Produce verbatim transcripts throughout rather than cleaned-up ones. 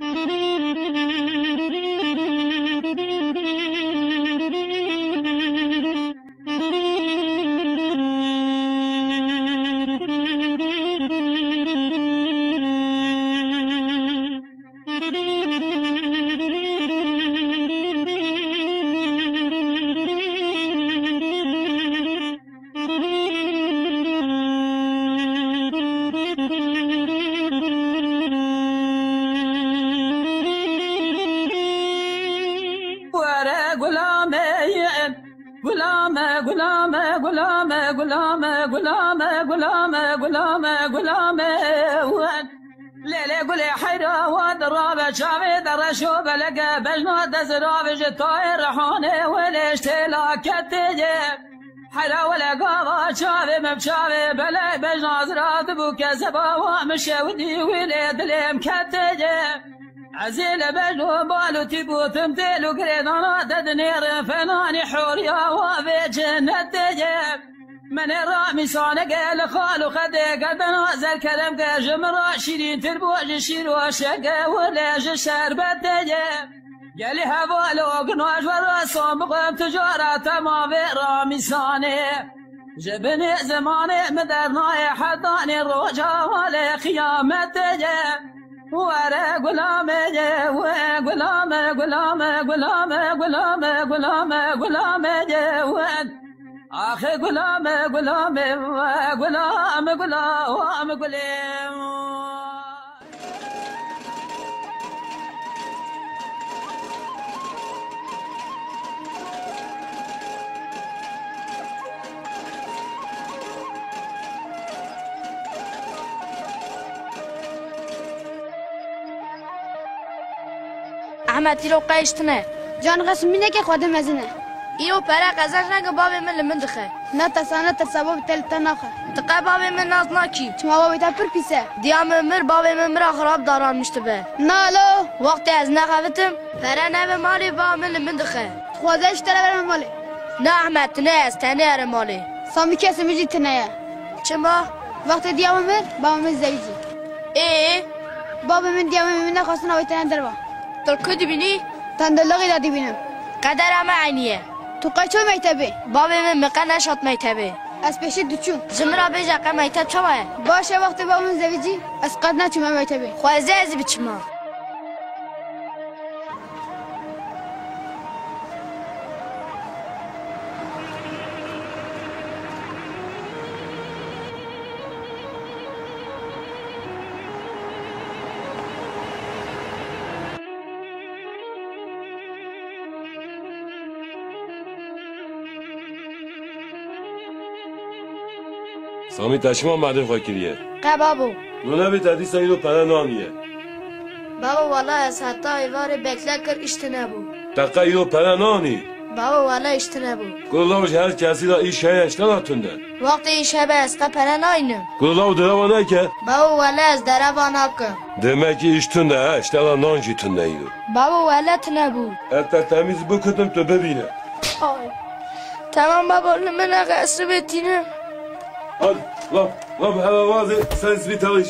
Were gulame yin. Gulame, gulame, gulame, gulame, gulame, gulame, gulame, gulame, wen. Lele gule heyra wan rabe çave de reşo belege bejna dezirave ji tayê rehane wele işte lakete ye. Hera wele gava çavê mem çavê belê bejna zira dibu ke zeba wa mi şewidî wîlê dilêm kete ye. Ezî le bejno bal û tîb û tim têl û girêdana de dinêrin fenanî huriya wa vê cennete ye. Menê ra mîsane gel xal û xedê gerdena zer kerem ke ji min ra şîrîntir bo ji şîr û şeke wile ji şerbete ye. Gelî heval o ginaj vera son bixwem tu cara tema vê ramîsanê. Ji binê zimanê mi dernayê hetanê roja walê qiyametê ye. Were gulamê ye we gulame, gulame, gulame, gulame, gulame, gulame ye we. Axê gulame, gulame, we gulame, gulame gulê. Ehmed, îro qey îş tine? Can xesim bîne ke xwedê mezin e. Îro pere qezenc neke, bavê min li min dixe. Netersa, netersa, bavê te li te naxe. Ti qe bavê min nas nakî. Çima bavê te pir pîs e? Diya min mir, bavê min mi ra xirab daranmiştibe. Na lo. Wextê ez nexebitim, pere nebe malê, bavê min li min dixe. Ti xwaze îş te ra vereme malê. Na Ehmed, tine ez tenê erê malê. Samî kesê min jî tine ye. Çima? Wextê diya min mir, bavê min zewicî. Ê? Bavê min diya min, min nexwestin awêtene derva. Tu li ku dibînî? Tendurlixî de dibînim. Qedera me eynî ye. Tu qey ço mektebê? Bavê min mi qe neşat mektebê. Ez pêşî diçûm. Ji min ra bêje qe mekteb çawa ye? Baş e, wextê bavê min zewicî, ez qet neçûme mektebê. Xwezî ez biçima. Samî, te çima medê xwe kiriye? Qe babo. Tu nebê te dîsa îro pere nanîye. Babo, wela ez heta êvarê bekle kir, îş tine bû. Te qe îro pere nanî? Babo, wela îş tine bû. Kuro law, ji her kesî ra îş heye, îşte la tunde. Wextê îş hebe ez qe pere nayînim. Kuro law, direva neke. Babo, wela ez dereva nakim. Demek ki îş tunde he, îşte la nan jî tunde îro. Babo, wela tine bû. Ez te temîz bikutim, tu bibîne. Ay. Tamam babo, li min nexesibê tînim. Hadi, laf, laf, hele vazê, sen zî çalış.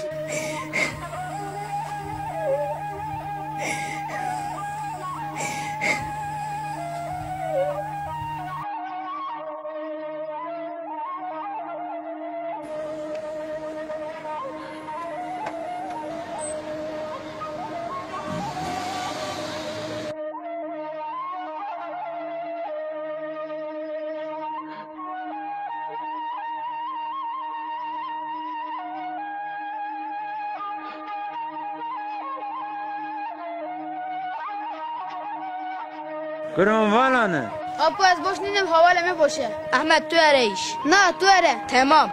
Kuro, min vala ne. Apo, ez boş nînim, hawalê mi boş e. Ehmed, tu ere îş. Na, tu ere. Temam.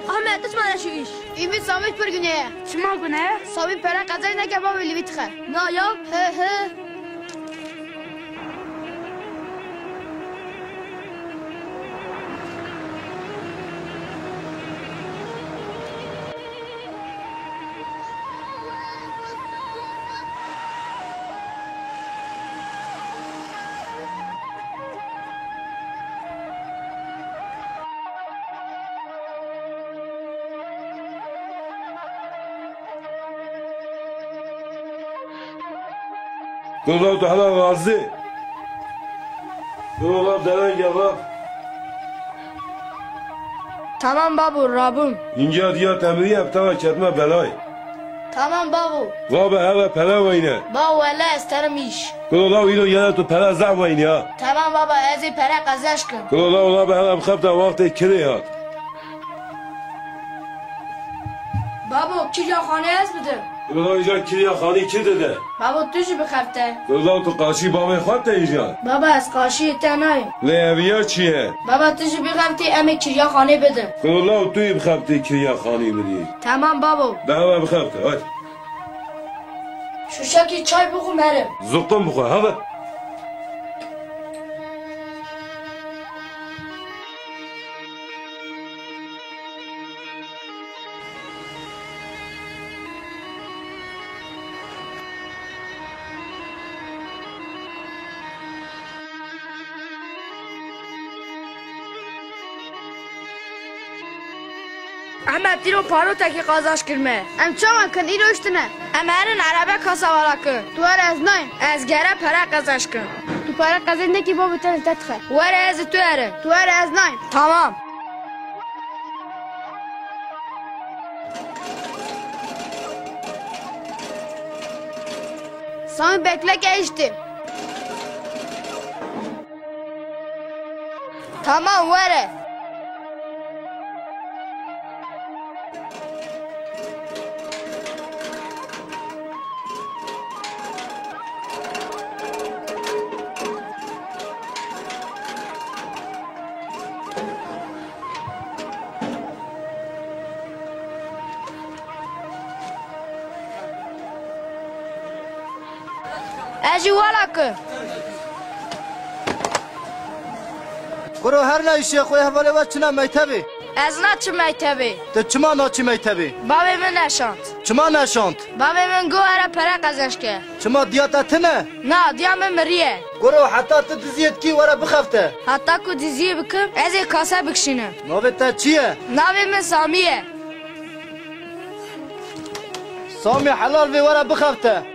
Ahmet, tu çima ra şu îş? Ümit, Samî pir guneye. Çima guneye? Samî pere qezenc neke, babê lîvî tixe. Na ya? Hi hi. Kulo law, tu hela razî? Kulo law, dereng ya, va. Tamam babo, rabim. Îngîya dîya temrîye, bi tena ketme belay. Tamam babo. Va be, hela pere weyne. Babo, wele ez terim îş. Kulo law, îro yene tu pere zaf weynî ha. Tamam baba, ez ê pere qezenc kim. Kulo law, va be, hela bixebite, wextê kirê hat. Babo, kirya xanê ez bidim. Kulo law, îca kirya xanî kî dide? Babo, tu jî bixebite. Kulo law, tu qaşî babê xo te îca? Baba, ez qaşîyê te nayêm. Lê evîya çi ye? Baba, tu jî bixebitî, em ê kirya xanê bidim. Kulo law, tu yî bixebitî, kirya xanî bidî. Tamam babo. De hela bixebite, hadi. Şuşekî çay bixwe merim. Zuqum bixwe, hadi. Ehmed, îro panotekî qezenc kirme. Em çawa kin, îro îştine? Em herin erebe kasa wela kin. Tu were, ez nayêm. Ez gere pere qezenc kin. Tu pere qezenc nekî, babê te li te dixe. Were, ez û tu herin. Tu were, ez nayêm. Tamam. Samî, bekle ke îştî. Tamam, were. Ez jî wela ki. Kuro, her ne îşê xo, hevalê we çina mektebê? Ez naçim mektebê. Ti çima naçî mektebê? Bavê min neşand. Çima neşand? Bavê min go here pere qezenc ke. Çima, diya te tine? Na, diya min miriye. Kuro, heta ti diziyê dikî, were bixefte. Heta ku diziyê bikim, ez ê kase bikişînim. Navê te çi ye? Navê min Samî ye. Samî, helal vê, were bixefte.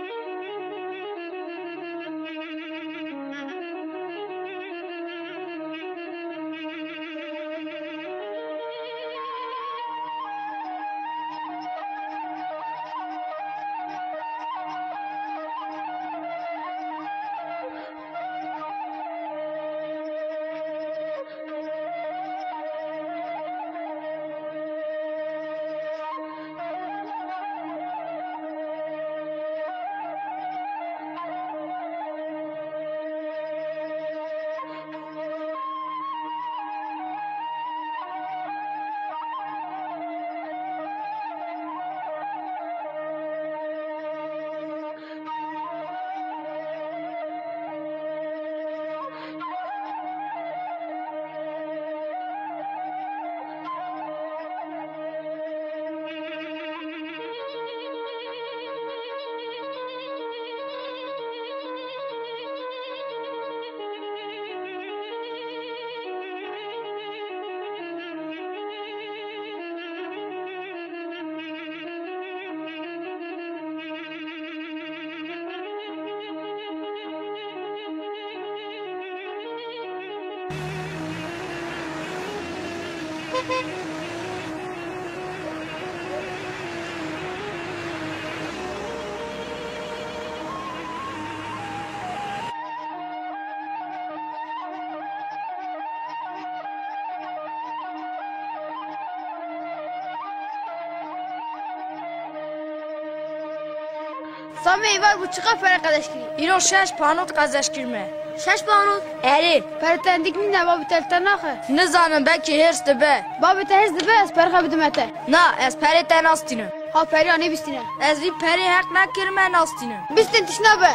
Samî, êvar bû, çiqas pere qezenc kirî? Îro şeş panot qezenc kirme. Şeş panot? Erê. Pere te endik nîne, babê te li te naxe? Nizanim, belkî hêrs dibe. Babê te hêrs dibe, ez perxe bidime te. Na, ez perê te nastînim. Ha, perîya nêbistîne. Ez vî perê heq nekirime nastînim. Bistên tişna be.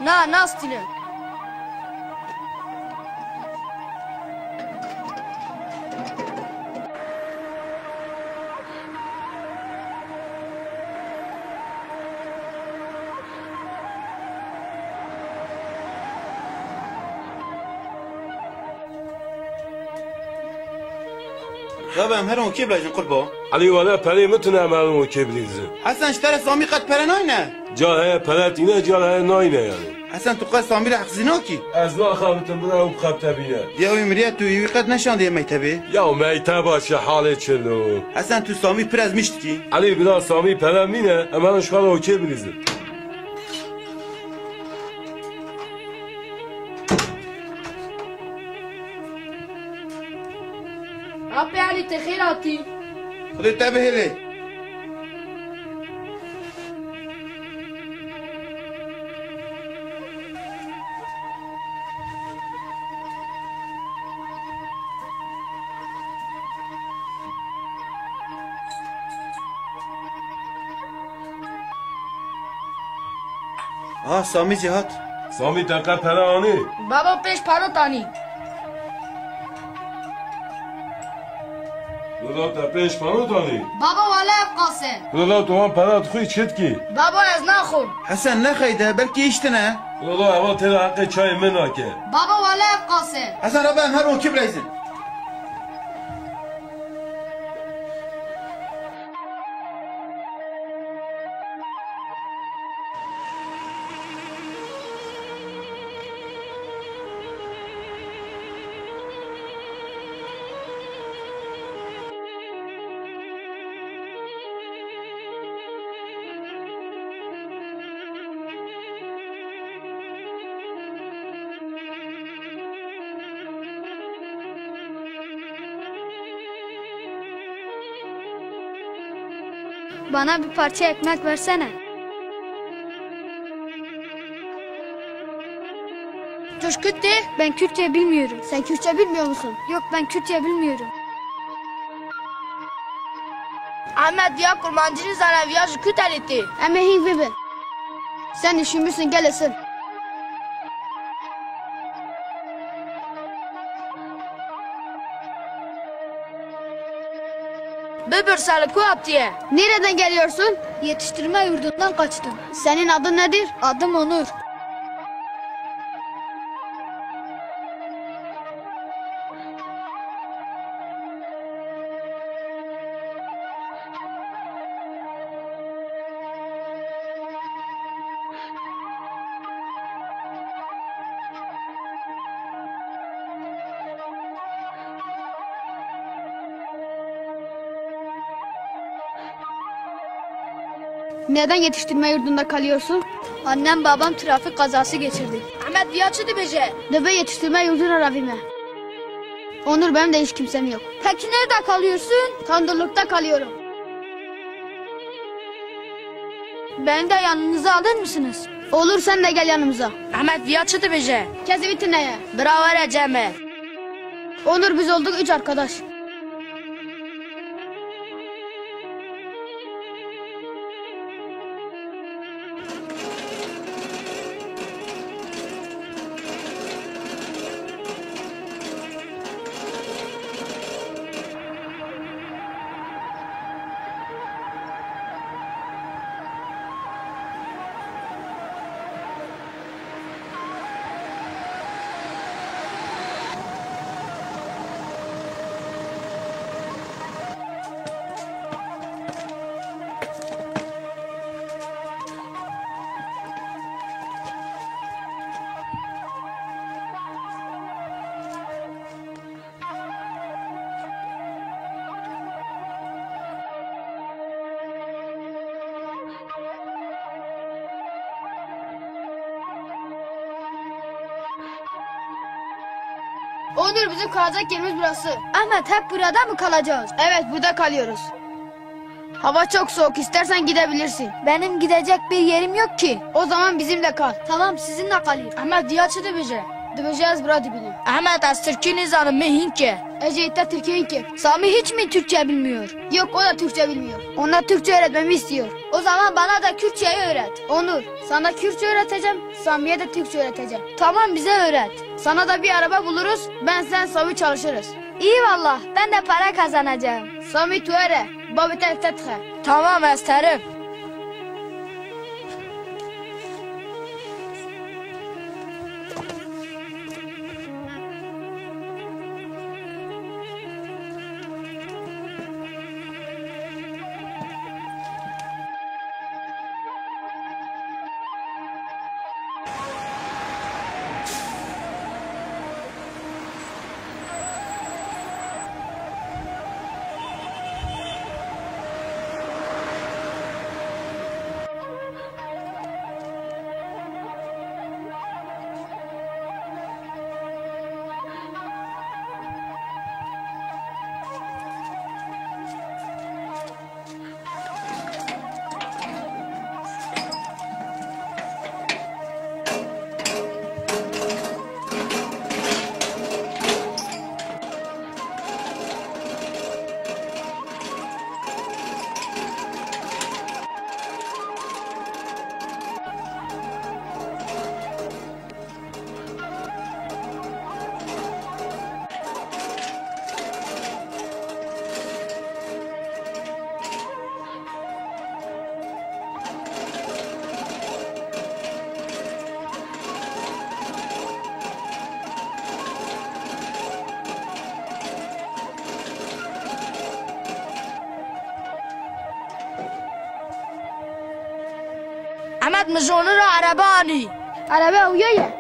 Na, nastînim. Baba, em herin okey bilezin qurbo. Elî, wele perê mi tine, em herin okey bilezin. Hesen, ji te re Samî qet pere nayne? Cal heye pere tîne, cal heye nayne yanî. Hesen, tu qet Samî re heqzî nakî? Ez naxebitim bira, ew xebte bîne. Ya wî miriye, tu wî qet neşandiye mektebê? Ya mekteba çi, halê çi lo? Hesen, tu Samî pir ezmîş dikî? Elî, bira Samî pere mîne, em herin ji xwe re okey bilezin. Apê Elî, ti xêr hatî. Xwedê te bihêlê. Ah, Samî zî hat. Samî, te qe pere anî? Babo, pênc panot anî. Lila, te pênc panot anî? Babo, wele ev qas e. Lila, tu wan pera dixwî, çi dikî? Babo, ez naxwim. Hesen, nexeyde, belkî îştine. Lila, ewa têra heqê çayê mi nake. Babo, wele ev qas e. Hesen, rabe em her okî bileyzin. Bana bir parça ekmek versene. Coşkut de, ben Kürtçe bilmiyorum. Sen Kürtçe bilmiyor musun? Yok, ben Kürtçe bilmiyorum. Ahmet, viya kurmancî nizana, viya ji Kürtelî tê. Em ê hîn bibin. Sen üşümüşsün, gel ısın. Bibir, se li ku hatiye? Nereden geliyorsun? Yetiştirme yurdundan kaçtım. Senin adın nedir? Adım Onur. Neden yetiştirme yurdunda kalıyorsun? Annem babam trafik kazası geçirdi. Ahmet, viya çi dibêje? Dibe yetiştirme yurduna ravîme. Onur, benim de hiç kimsem yok. Peki nerede kalıyorsun? Tandırlıkta kalıyorum. Beni de yanınıza alır mısınız? Olur, sen de gel yanımıza. Ahmet, viya çi dibêje? Kes vî tine ye. Bira were ceme. Onur, biz olduk üç arkadaş. Onur, bizim kalacak yerimiz burası. Ahmet, hep burada mı kalacağız? Evet, burada kalıyoruz. Hava çok soğuk, istersen gidebilirsin. Benim gidecek bir yerim yok ki. O zaman bizimle kal. Tamam, sizinle kalayım. Ahmet, viya çi dibêje? Dibêje ez bira dibînim. Ahmet, ez Tirkî nîzanim, mi hîn ke. Ez jî îta Tirkî hîn ke. Sami hiç mi Türkçe bilmiyor? Yok, o da Türkçe bilmiyor. Ona Türkçe öğretmemi istiyor. O zaman bana da Kürtçeyi öğret. Onur, sana Kürtçe öğreteceğim, Sami'ye de Türkçe öğreteceğim. Tamam, bize öğret. Sana da bir araba buluruz, ben sen Sami çalışırız. İyi valla, ben de para kazanacağım. Sami, tu ere, babê te tetre. Tamam, ez terim. Ahmet, mi ji Onur ra araba anî. Araba awiyaye?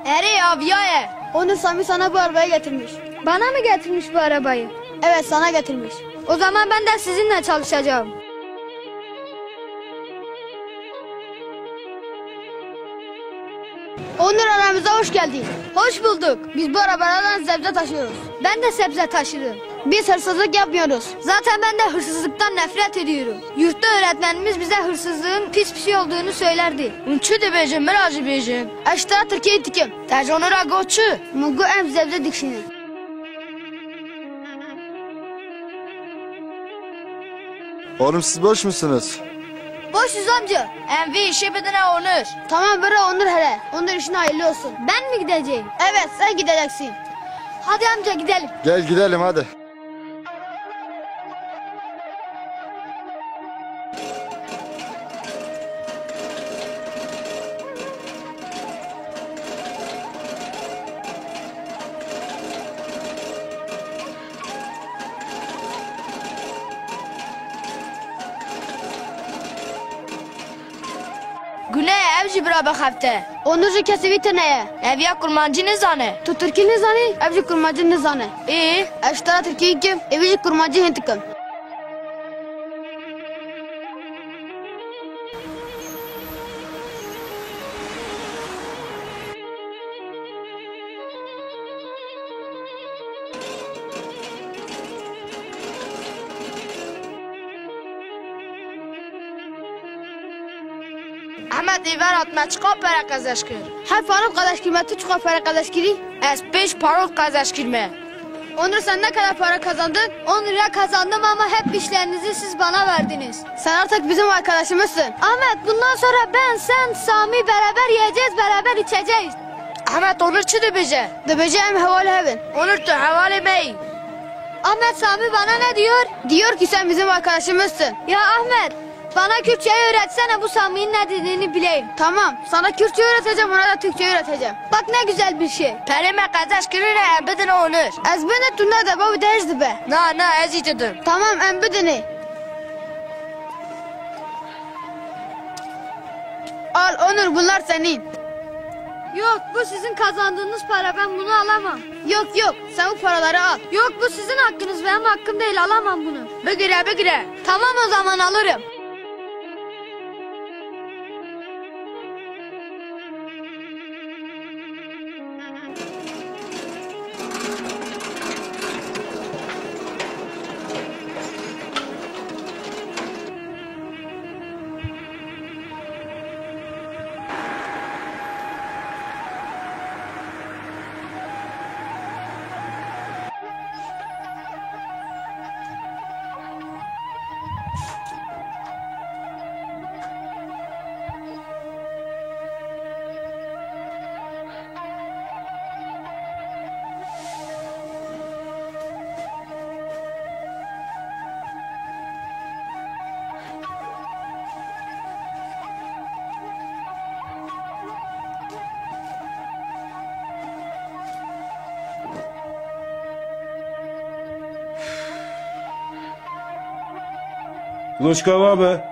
Erê, awiyaye. Onur, Sami sana bu arabayı getirmiş. Bana mı getirmiş bu arabayı? Evet, sana getirmiş. O zaman ben de sizinle çalışacağım. Onur, aramıza hoş geldin. Hoş bulduk. Biz bu arabalardan sebze taşıyoruz. Ben de sebze taşırım. Biz hırsızlık yapmıyoruz. Zaten ben de hırsızlıktan nefret ediyorum. Yurtta öğretmenimiz bize hırsızlığın pis bir şey olduğunu söylerdi. Hûn çi dibêjin, mi ra jî bêjin. Ez ji te ra Tirkî dikim. Te ji Onur ra got çi? Mi got em sebze dikşînin. Oğlum, siz boş musunuz? Boşuz amca. Em vî işi bidine Onur. Tamam, bira Onur hele. Onur, işin hayırlı olsun. Ben mi gideceğim? Evet, sen gideceksin. Hadi amca, gidelim. Gel gidelim hadi. Gune, ev jî bira bixebite. Onur jî kesê vî tine ye. Ev ya kurmancî nizane. Tu tirkî nizanî, ev jî kurmancî nizane. Ê? Ez ji te ra tirkî kim, ev jî kurmancî hîn dikim. Ehmed, ê verat me çiqa pere qezenc kir? Heft parot qezenc kirme, tu çiqa pere qezenc kirî? Ez pênc parot qezenc kirme. Onur, sen ne kadar para kazandın? On lira kazandım ama hep işlerinizi siz bana verdiniz. Sen artık bizim arkadaşımızsın. Ahmet, bundan sonra ben, sen, Sami beraber yiyeceğiz, beraber içeceğiz. Ahmet, Onur çi dibêje? Dibêje em hevalê hev in. Onur, tu hevalê me yî. Ahmet, Sami bana ne diyor? Diyor ki sen bizim arkadaşımızsın. Ya Ahmet, bana Kürtçeyi öğretsene, bu Sami'nin ne dediğini bileyim. Tamam, sana Kürtçe öğreteceğim, ona da Türkçe öğreteceğim. Bak ne güzel bir şey. Perê me qezenc kirine, em bidin Onur. Ez bine, tu nede, bavê te hêj dibe. Na, na, ez î didim. Tamam, em bidinê. Al Onur, bunlar senin. Yok, bu sizin kazandığınız para, ben bunu alamam. Yok, yok, sen bu paraları al. Yok, bu sizin hakkınız, benim hakkım değil, alamam bunu. Bigire, bigire. Tamam, o zaman alırım. Doşka babe.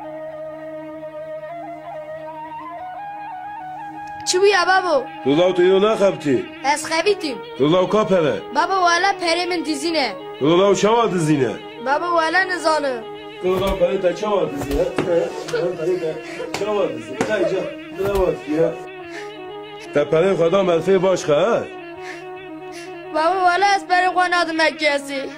Çi bîya babo? Tu law tu yo nexebitî? Ez xebitîm. Tu law ka pere? Babo wela perê min dizîne. Tu law çawa dizîne? Babo wela nizano. Tu law perê te çawa dizîne? He? Tu law perê te çawa dizîne? Hay ca, tu law ya. Te perê xwe da merfê başka, he? Babo wela ez perê xwe nadime kesî.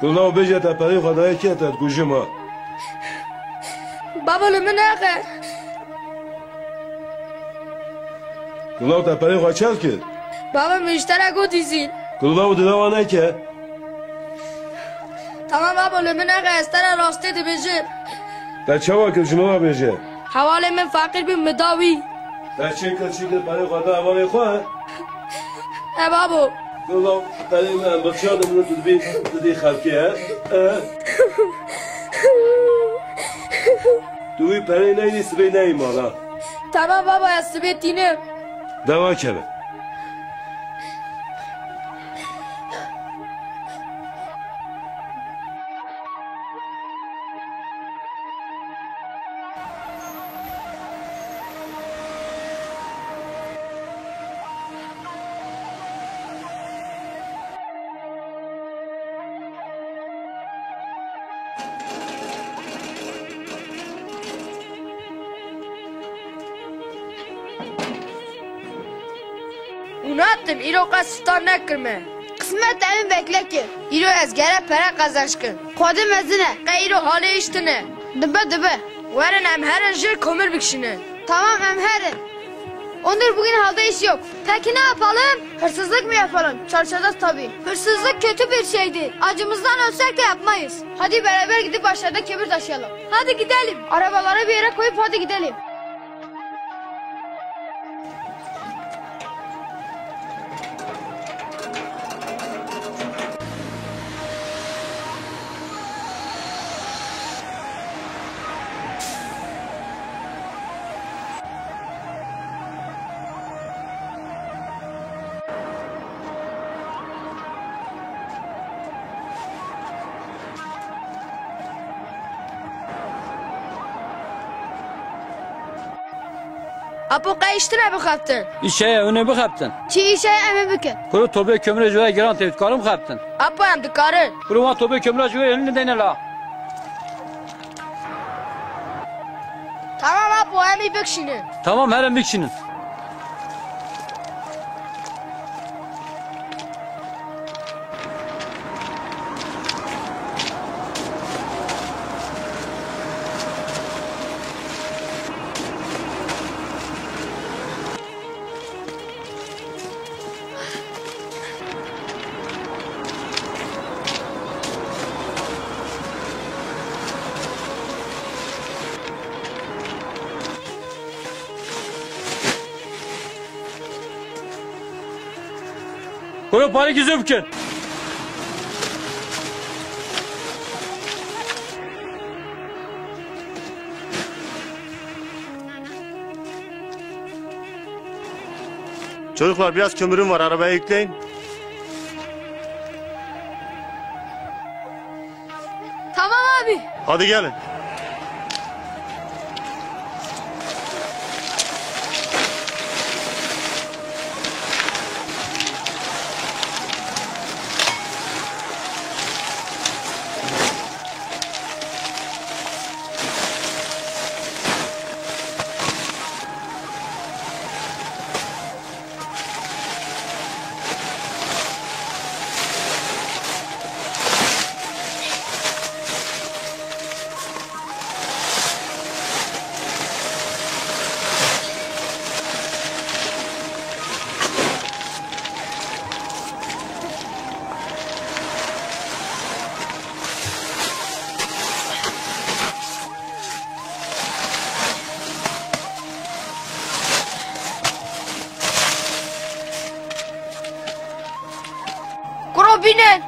Tu law bêje te perê xwe daye kê te dikujim ha. Babo li min nexe. Tu law te perê xwe çel kir? Babo mi ji te re got îzîn. Tu law di dewa neke. Tamam babo, li min nexe, ez te ra rastê dibêjim. Te çawa kir ji min ra bêje? Hevalê min feqîr bî, mi da wî. Te çi kir, çi kir, perê xwe da hevalê xwe? E babo. Wela perê min em bixşa de min tu dibî, tu dî xelkê he? E? Tu wî perê neynî sibê neyî mala. Tamam babo, ez sibê tînim. Dewa keve. Unatim, îro qe siftan nekirme. Qismet, ewin bekle ki. Îro ez gere pere qezenc kin. Xwedê mezin e. Qe îro halê îş tine. Dibe, dibe. Werin em herin jir komir bikşînin. Tamam, em herin. Onur, bugün halde iş yok. Peki ne yapalım? Hırsızlık mı yapalım? Çalışacağız tabii. Hırsızlık kötü bir şeydi. Acımızdan ölsek de yapmayız. Hadi beraber gidip aşağıda kömür taşıyalım. Hadi gidelim. Arabaları bir yere koyup hadi gidelim. Apo, qey îş tine bixebtin? Îş heye, hûnê bixebtin. Çi îş heye, em ê bikin. Kuro tobê kömürê jû ra giran tê, tu karin bixebtin? Apo, em dikarin. Kuro wan tobê kömüra jû ra hûnê deyne la. Tamam apo, em î bikşînin. Tamam, herin bikşînin. Kuro, parêkî zû bikin. Çocuklar, biraz kömürüm var, arabaya yükleyin. Tamam abi. Hadi gelin. Kuro bîne.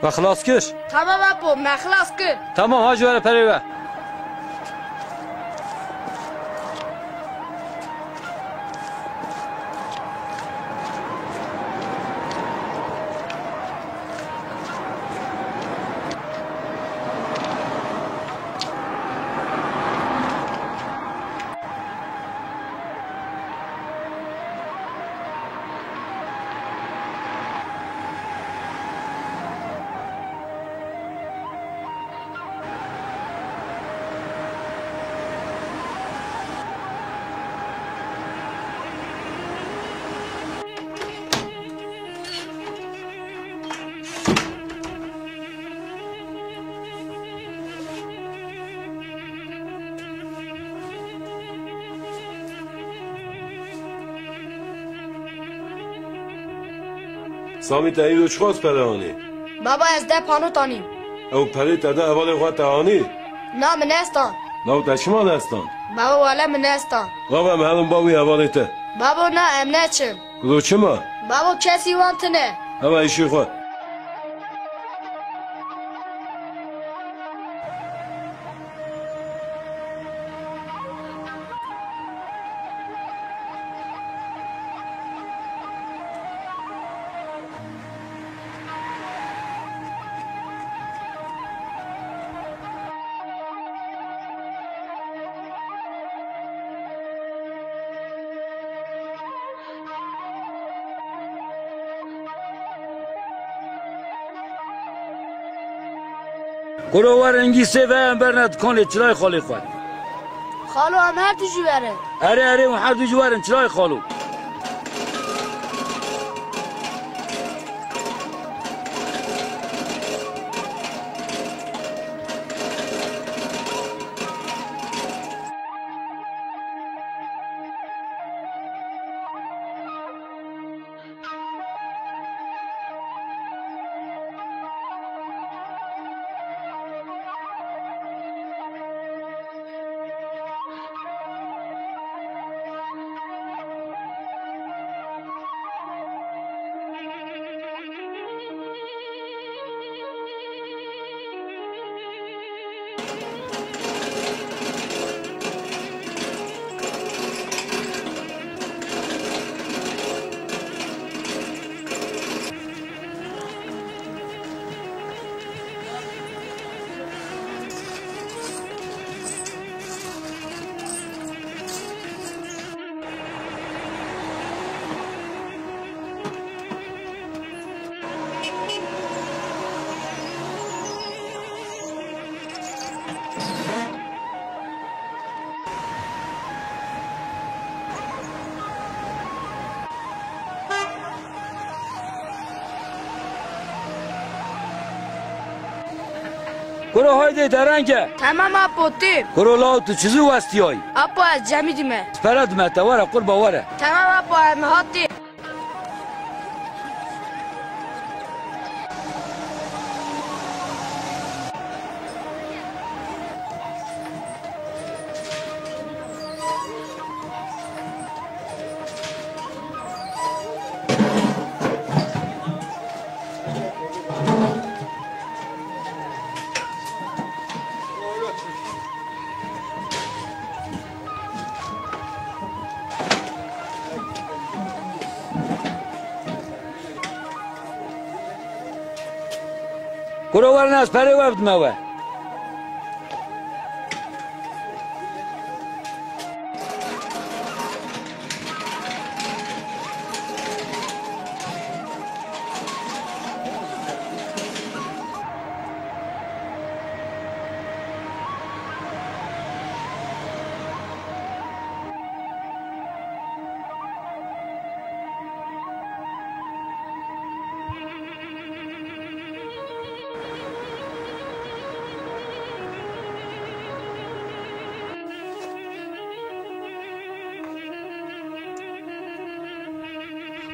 Me xilas kir. Tamam apo, me xilas kir. Tamam, ha jû were perey we. Samî, te îro çiqas pere anî? Baba, ez de panot anî. Ew perê te de hevalê xwe te anî? Na, mi nestan. Law te çima nestan? Baba, wele mi nestan. Law em herin ba wî hevalê te. Babo, na, em neçin. Kudo çima? Babo, kesî wan tine. Hema îşê xwe. Kuro, werin gî sê ve em berna dikanê çilayê xalê xwe. Xalo, em her du jî werin. Erê, erê, hûn her du jî werin çilayê xalo. Kuro, haydê derenge. Tamam apo, tî. Kuro, law tu çi zû westîyayî? Apo, ez cemîdî me. Sipere dime te, were qurba, were. Tamam apo, em hatî. Kuro, werin ez perê we bidime we.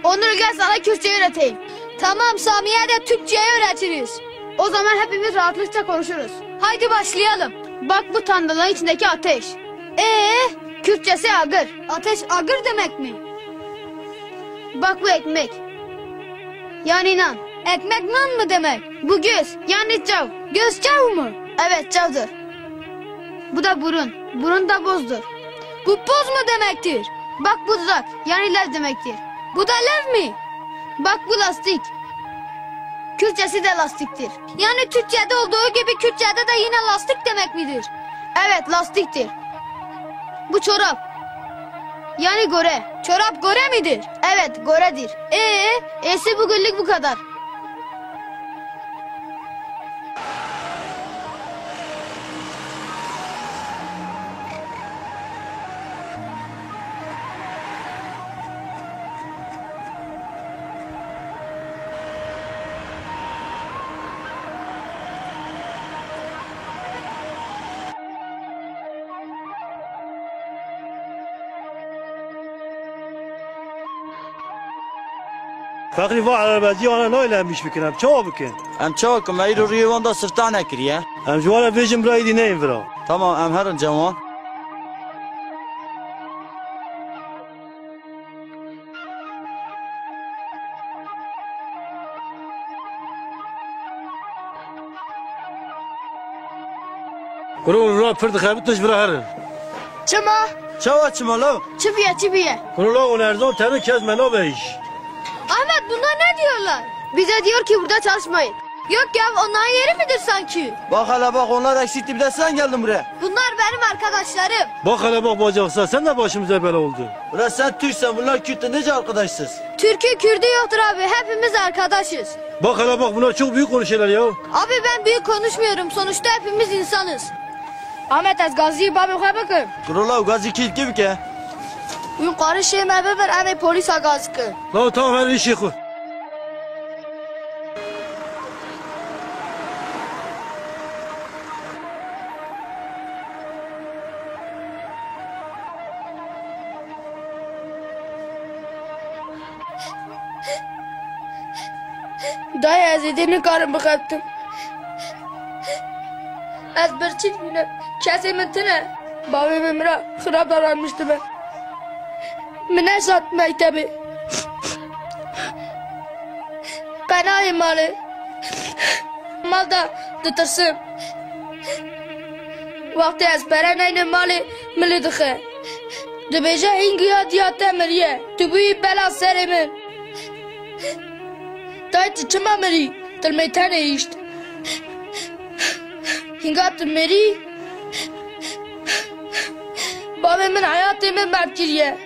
Onur, gel sana Kürtçe öğreteyim. Tamam, Sami'ye de Türkçe'yi öğretiriz. O zaman hepimiz rahatlıkça konuşuruz. Haydi başlayalım. Bak bu tandalın içindeki ateş. Ee, Kürtçesi agır. Ateş agır demek mi? Bak bu ekmek. Yani nan. Ekmek nan mı demek? Bu göz, yani çav. Göz çav mı? Evet, çavdır. Bu da burun. Burun da bozdur. Bu boz mu demektir? Bak, bu dudak, yani lev demektir. Bu da lev mi? Bak, bu lastik. Kürtçesi de lastiktir. Yani Türkçe'de olduğu gibi Kürtçe'de de yine lastik demek midir? Evet, lastiktir. Bu çorap. Yani göre. Çorap göre midir? Evet, göredir. Ee, esi bugünlük bu kadar. Feqrî va erebecî ana nayê lemîş bikin, em çawa bikin? Em çawa kim? Me îro rûyê wan da sifta nekiriye. Em ji wan re vêjin bira îdî neyên vira. Tamam, em herin cem wan. Kuro û ra pir dixebit, tu ji vira herin. Çima? Çawa çima law? Çi biye, çi biye? Kuro law, û erzon terin kes me nabeyîş. Ahmet, bunlar ne diyorlar? Bize diyor ki burada çalışmayın. Yok ya, onların yeri midir sanki? Bak hele bak, onlar eksikti, bir de sen geldin buraya. Bunlar benim arkadaşlarım. Bak hele bak bacaksa, sen de başımıza bela oldun. Ula sen Türksen, bunlar Kürt'tü, nece arkadaşsız? Türk'ü Kürd'ü yoktur abi, hepimiz arkadaşız. Bak hele bak, bunlar çok büyük konuşuyorlar ya. Abi ben büyük konuşmuyorum, sonuçta hepimiz insanız. Ahmet, ez gazî babê xwe bikim. Kuro law, gazî kî kî bike? Wî qarişê me bibir, em ê polîsa gaz bikin. Law tamam, her işi xwe. Dayê, ez êdî nikarim bixebtim. Ez birçî dibînim. Kesê min tine. Bavê min mi ra xirab davranmişti be. Mi neşat mektebê. Qenayê malê. Mal da ditirsim. Wextê ez pere neynim malê mi lê dixe. Dibêje hîngî ya diya te miriye. Tu bûyî bela serê min. Tay tu çima mirî? Tilmê tenê hişt. Hînga tu mirî, bavê min heyatê min berf kiriye.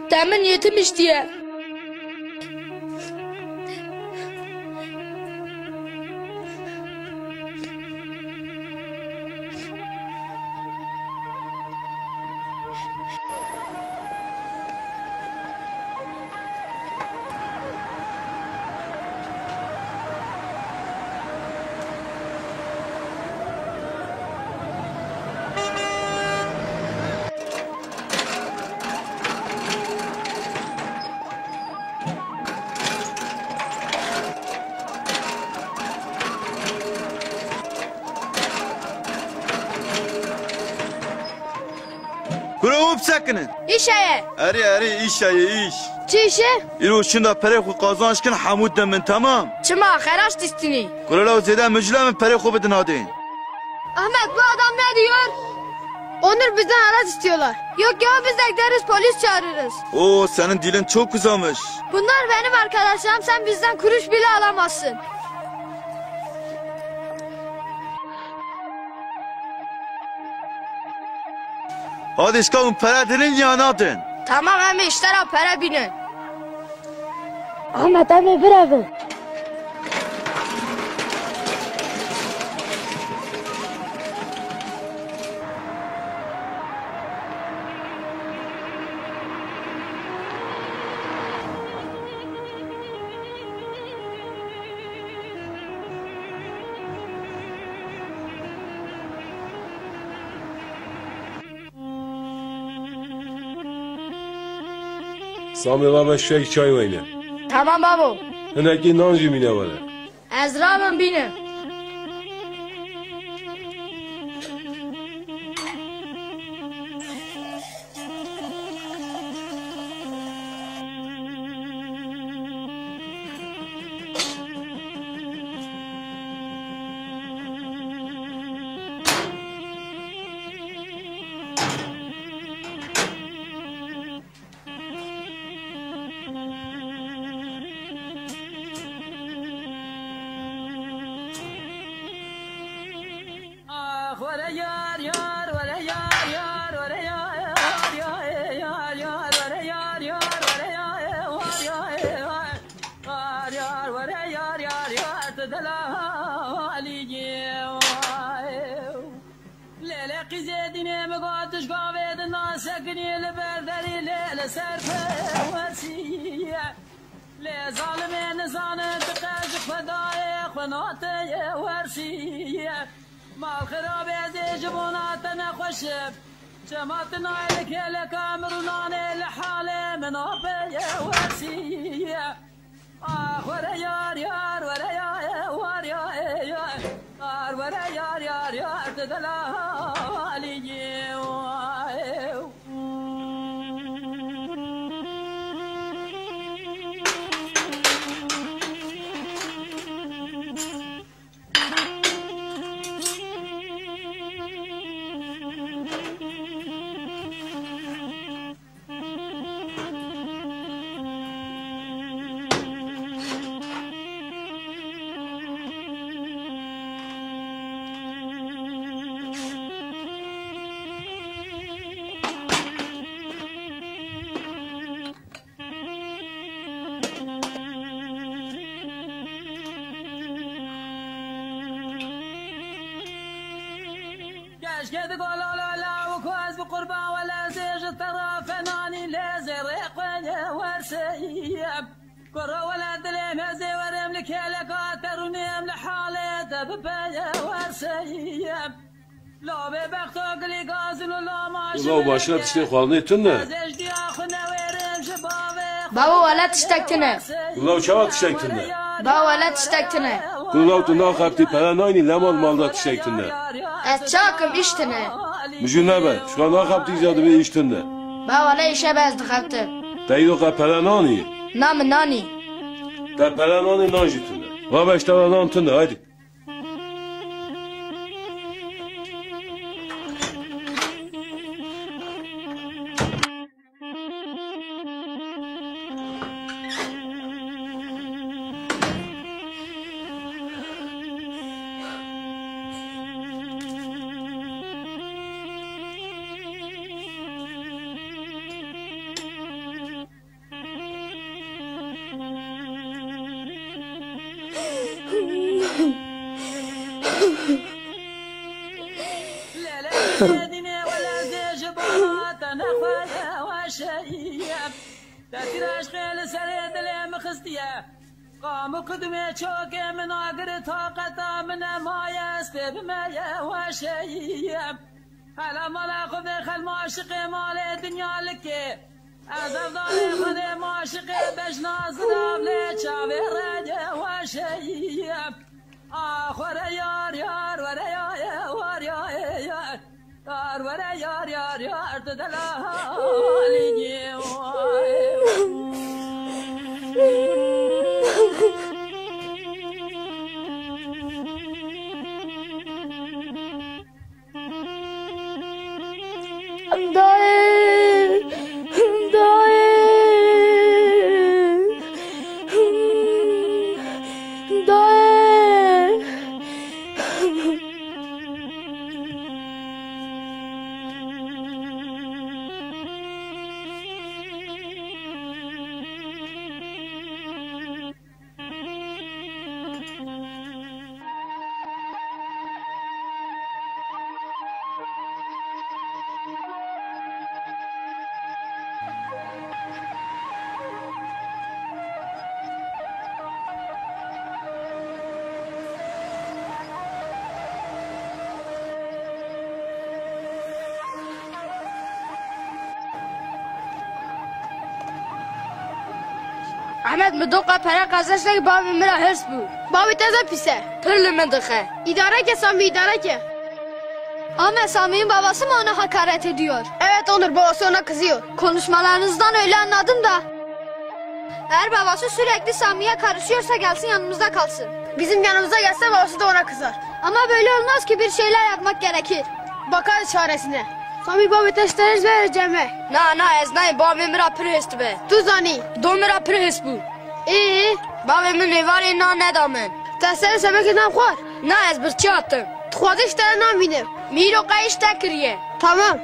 Te min yêtim hiştiye. Kuro, hop sekinin. Îş heye. Erê, erê, îş heye, îş. Çi îşe? Îro şinda perê xwu qazanç kin, hemû de min, tamam. Çima, xeraş dîstinî? Kuro law, zêde mucile min, perê xwu bidin hadê. Ahmet, bu adam ne diyor? Onur, bizden araç istiyorlar. Yok ya, biz de gideriz, polis çağırırız. Oo, senin dilin çok uzamış. Bunlar benim arkadaşlarım, sen bizden kuruş bile alamazsın. Hadi şka hûn pere dinin ya nadin? Tamam, em ê îşte ra pere bînin. Ahmet, em ê birevin. Samê baba, şek çay weyne. Tamam babo. Hinekî nan jî mîne were. Ez rabim bînim. Delalî yew. Lêlê qîzê dînê mi gotiş gavê di nasekinî li ber derî lê li ser pê wersî. Lê zalimê nizanin ti qe ji xwe dayê xwe nateyê wersî. Mal xirabê zê ji bona te nexweş e. Çema ti nayê li kêleka min rûnanê li halê min apeyê wersî. Ah, were yar, yar, were ya, e, war ya, e, yar. Yar, were yar, yar, yar, ti delalî yê, wa, e. Keşke di golala lawik ez bi qurban wele zê ji te ra fenanî lê zê rê xwe ye werseyî. Kuro wele dilê me zê werim li kêleka te rûnêm li halê te bipeye werseyî. Labê bexto gilî gazin û loma. Ula başka tiştê xwarinê tune. Ez ejdiya xwe newêrim ji bavê. Bawo wele tiştek tune. Ula çawa tiştek tune? Bawo wele tiştek tune. Ula tu naxebtî pere naynî lemal malda tiştek tune. Ez çakim îş tune. Mijû nebe, şuka naxebtî îca dibê îş tune. Bawo wele îşe be ez dixebtim. Te îro qe pere nanî? Na mi nanî. Te pere nanî nan jî tune. Rabe ji te ra nan tune, haydi. Lele dîne wele zê ji bona te nexwe weşeyî. Te tîr eşqê li serê dilê min xistiye. Qam û qidimê çokê min agiri taqeta min nemaye ez pê bimeye weşeyî. Hela mala xwe vêxel maşiqê malê dinya likê. Ez evdalê xwe dê maşiqê bejna zirav lê çavê reyê weşeyî. Ah, were yar, yar, were ya, ye, war ya, ye, yar. Yar, were yar, yar, yar, tu delalî ye, way. Dayê, dayê, dayê. Ahmet, mi do qe pere qezenc neke, bavê mi ra hêrs bû. Bavê te zaf pîs e. Pir li min dixe. Îdare ke Samî, îdare ke. Ahmet, Sami'nin babası mı ona hakaret ediyor? Evet Onur, babası ona kızıyor. Konuşmalarınızdan öyle anladım da. Eğer babası sürekli Sami'ye karışıyorsa gelsin yanımızda kalsın. Bizim yanımıza gelse babası da ona kızar. Ama böyle olmaz ki, bir şeyler yapmak gerekir. Bakarız çaresine. Samî, bavê te ji te hêrs be, ceme. Na, na, ez nayêm, bavê mi ra pir hêrs dibe. Tu zanî. Do mi ra pir hêrs bû. Ê? Bavê mi mêvarê nan neda min. Te serê semekê nan xwar? Na, ez birçî hatim. Tu xwazê ji te re nan vînim. Mi îro qey îş te kiriye. Tamam.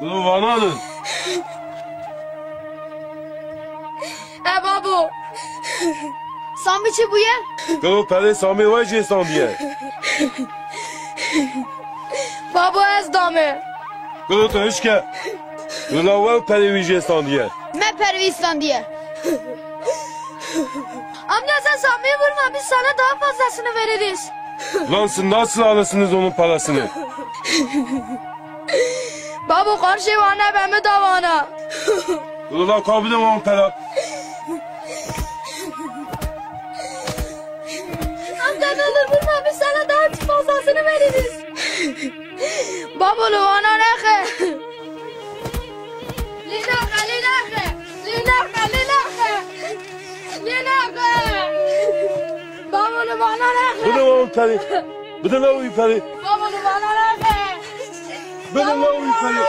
Gulo vanan in. E babo. Samî çi bûye? Gulo perê Samî wecê sandiye. Babo ez dame. Gulo tu hişke. Gulo wew perê wî jê sandiye. Me perê wî sandiye. Amca sen Sami'yi vurma, biz sana daha fazlasını veririz. Lan siz nasıl alırsınız onun parasını? Babo karşıya vana, ben mi davana? Ulan kabul on para. Amca ne olur vurma, biz sana daha fazlasını veririz. Babo lu vana nexe. Linaxe, linaxe, linaxe, linaxe. Linaxe. Babo lu vana nexe. Bu da on para. Bu da ne on para? Babo lu vana nexe. Bu da ne on para?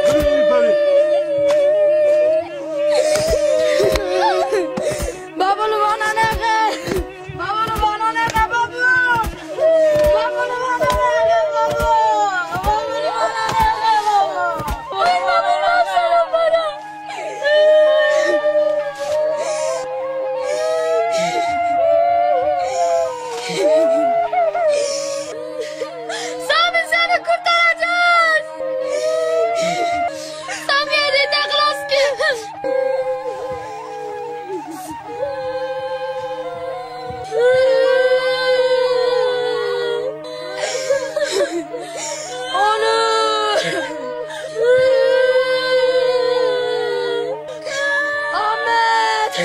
Bu da on para? Babo lu vana nexe. Babo lu vana nexe, babo. Babo lu vana nexe, babo. Babo lu vana nexe, babo. Ay, babo, versene bana. Sami, seni kurtaracağız. Sami, elinde klas ki. Onur! Ahmet!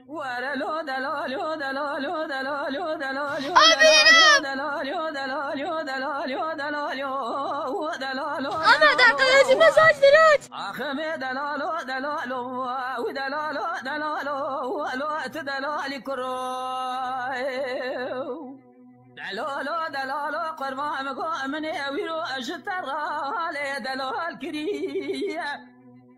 Were lo delalo, delalo, delalo, delalo, Abi, delalo, Eren! Delalo, delalo, delalo, delalo, delalo. Ama dakika, özüme saç biraz. Axime delalo, delalo, delalo, delalo, lo, tu delali kuro. Delalo, delalo, qurban go, min ê wîro ji te re halê delal kiriye.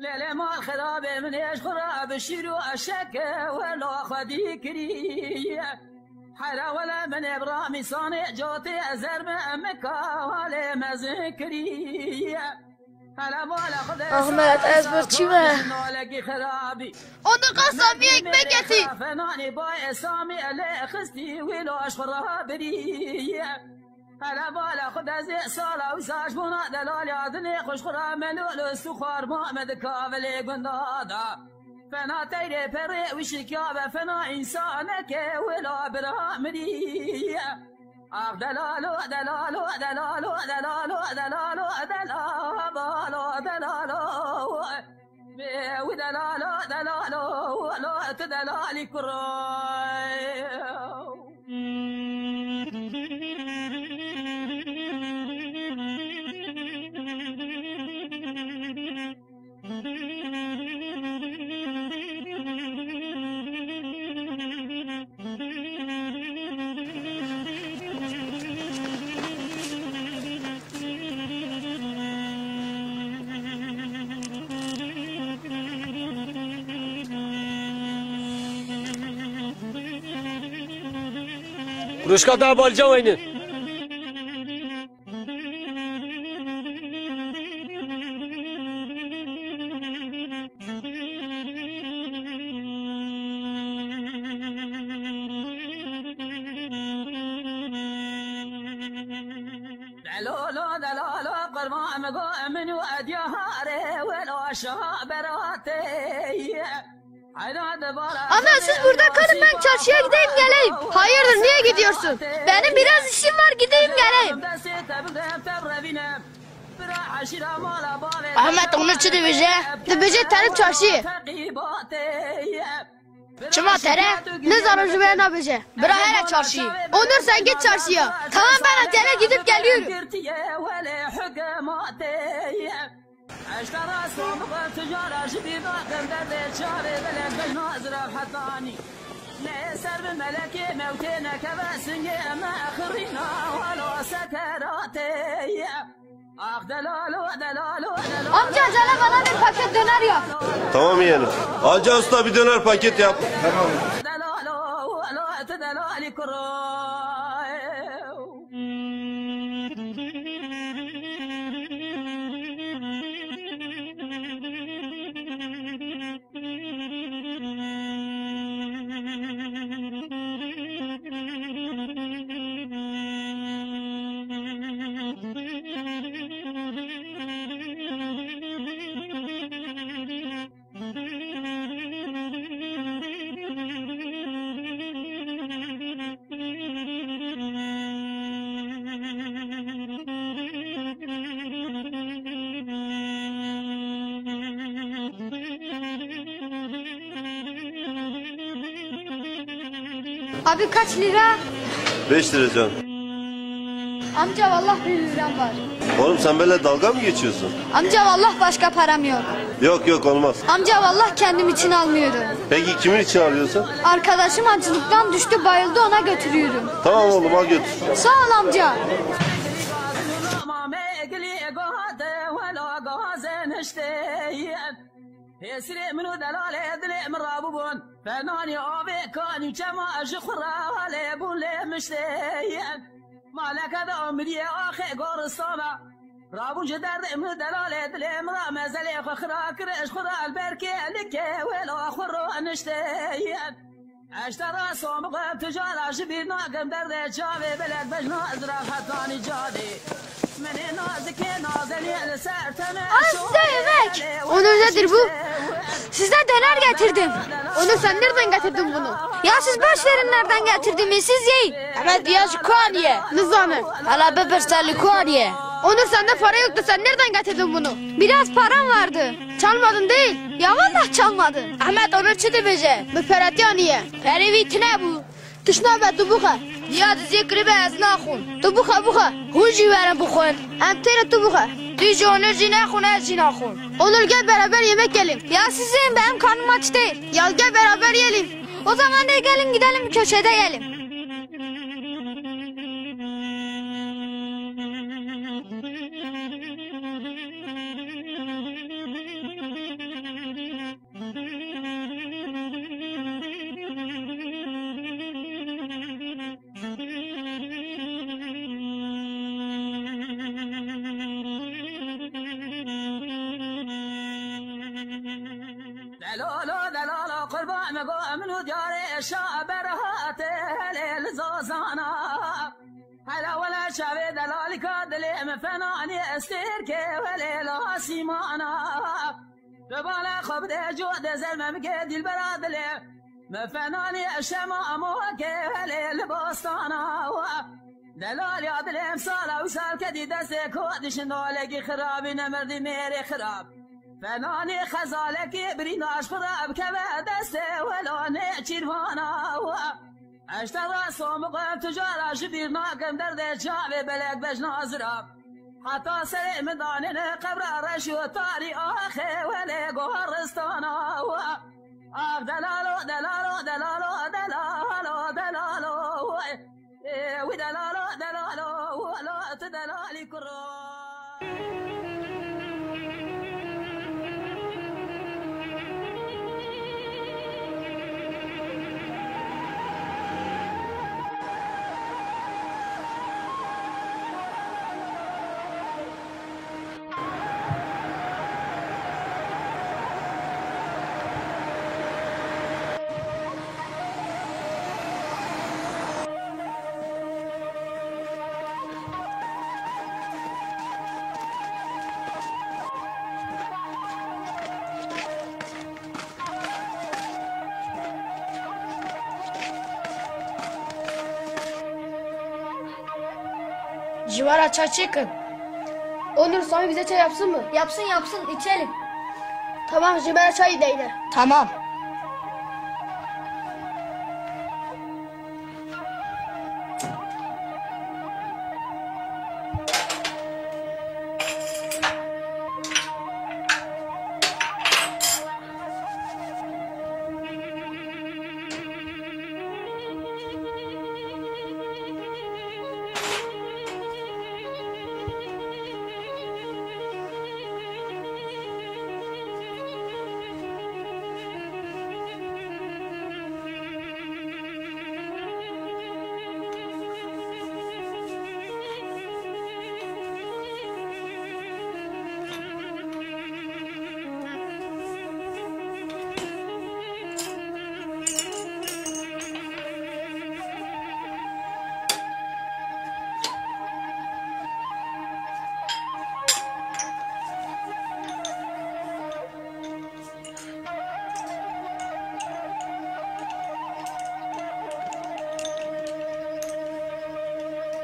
Lêlê mal xirabê min ê ji xwe re bi şîr û eşeke wela xwedî kiriye. Hera wele min ê bi ramîsanê cotê ezer mi emika halê mezin kiriye. Ahmet, ez bir çi ve? Onda qasa bir ekmek getir. Hele bala xu dezê sala û sajbûna delalya dinê xu ji xu ra melûl û suxar ma me di kavilê gunda da. Fena teyrê perê wişikya ve fena însaneke wila bira mirî. Ax delalo, delalo, delalo, delalo, delalo, delabalo, delalo. Bê wi delalo, delalo, lo, tu delalî kuro. Ruşka da balca weyni. Ama siz burada kalın, ben çarşıya gideyim geleyim. Hayırdır, niye gidiyorsun? Benim biraz işim var, gideyim geleyim. Ahmet, onu çi dibêje? Dibêje terim çarşıyê. Çima tere? Nizano, jûbîne nabêje. Bira, here çarşıyê. Onur, sen git çarşıya. Tamam, ben acele gidip geliyorum. Amca, acele bana bir paket döner yap. Tamam yeğenim. Hacı Usta, bir döner paket yap. Tamam. Abi, kaç lira? Beş lira canım. Amca, vallahi bir liram var. Oğlum, sen benimle dalga mı geçiyorsun? Amca, vallahi başka param yok. Yok yok, olmaz. Amca, vallahi kendim için almıyorum. Peki kimin için alıyorsun? Arkadaşım açlıktan düştü, bayıldı, ona götürüyorum. Tamam oğlum, al götür. Sağ ol amca. Hêsirê min û delalê dilê min rabûbûn. Fenanî avê kanî çema ji xwu re halê bûn lê miştê yen. Maleke de amiriyê axê goristana. Rabûn ji derdê min û delalê dilê min ra mezelê xwu xira kir, ji xwu ra li ber kêlikê wêla xwu roniştê yen. Eşte ra somiqe tijara ji bîr nakim derdê çavê belek bejna zira hetanî cadê. Minê nazikê nazenî li ser tenê. Al size yemek. Onur, nedir bu? Size döner getirdim. Onur, sen nereden getirdin bunu? Ya siz boş verin nereden getirdiğimi, siz yiyin. Ahmet, ya ji ku aniye? Nizanım. Hala bipirse li ku aniye? Onur, sende para yoktu, sen nereden getirdin bunu? Biraz param vardı. Çalmadın değil. Ya vallahi çalmadım. Ahmet, Onur çi dibêje? Bi pere tîya nîye. Perê wî tine bû. Tişt nabe, tu bixe. Nîyad zê kirî be, ez naxwim. Tu bixe, bixe. Hûn jî werin bixwin. Em têre, tu bixe. Tu jî, Onur jî nexwin, ez jî naxwim. Onur, gel beraber yemek yiyelim. Ya siz yiyin be, em karnım aç değil. Ya gel beraber yiyelim. O zaman da gelin gidelim bir köşede yiyelim. Delalo, delalo, qurban go min û diyarê şa berhatê helê li zazana. Hele wele çavê delalîka dilê min fenanî estêrkê welê li asîmana. Ribale xwe bide code zer memike dîlbera dilê. Mi fenanî şema amo ke welê li bostana wa. Delalîya dilê em sala û sal kedî destê ko dişin dalekî xirabî nemirdî mêrê xirab. Fenanî xezalekî birîna ji xirab keve destê wela nêçîrvana wa. Eşte ra somiqe tijara ji bîr nakim derdê çavê belek bejna zira. Heta serê min danêne qebra reş û tarî axê welê goristana wa. Ax delalo, delalo, delalo, delalo, delalo. Ê, wî delalo, delalo, wilo ti delalî kuro. Ji ma ra çay çêkin. Onur, Sami bize çay yapsın mı? Yapsın, yapsın, içelim. Tamam, ji ma ra çay deyne. Tamam.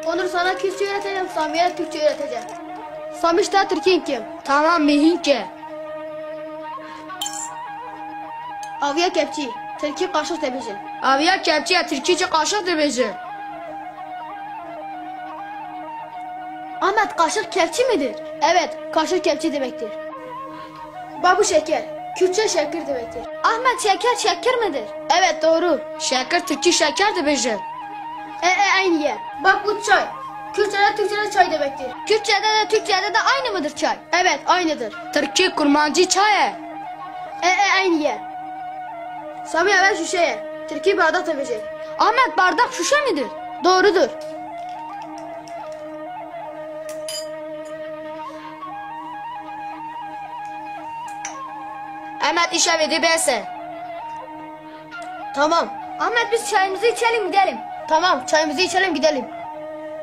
Onur, sana Kürtçe öğreteceğim, Sami'ye de Türkçe öğreteceğim. Sami, şita Tirkîn kim? Tamam, mi hîn ke. Aviya kepçî, Tirkî kaşık dibêjin. Aviya kepçî ya Tirkî çi kaşık dibêjin. Ahmet, kaşık kepçi midir? Evet, kaşık kepçi demektir. Babu şeker, Kürtçe şekir demektir. Ahmet, şeker şekir midir? Evet, doğru. Şekir Tirkî şeker dibêjin. E, e, aynı ye. Bak, bu çay. Kürtçede, Türkçede çay demektir. Kürtçede de, Türkçede de aynı mıdır çay? Evet, aynıdır. Tirkî kurmancî çay e. E, e, aynı ye. Sami, evel şuşe ye. Tirkî bardak dibêjin. Ahmet, bardak şuşe midir? Doğrudur. Ahmet, îşevê dî bes e. Tamam. Ahmet, biz çayımızı içelim, gidelim. Tamam, çayımızı içelim, gidelim.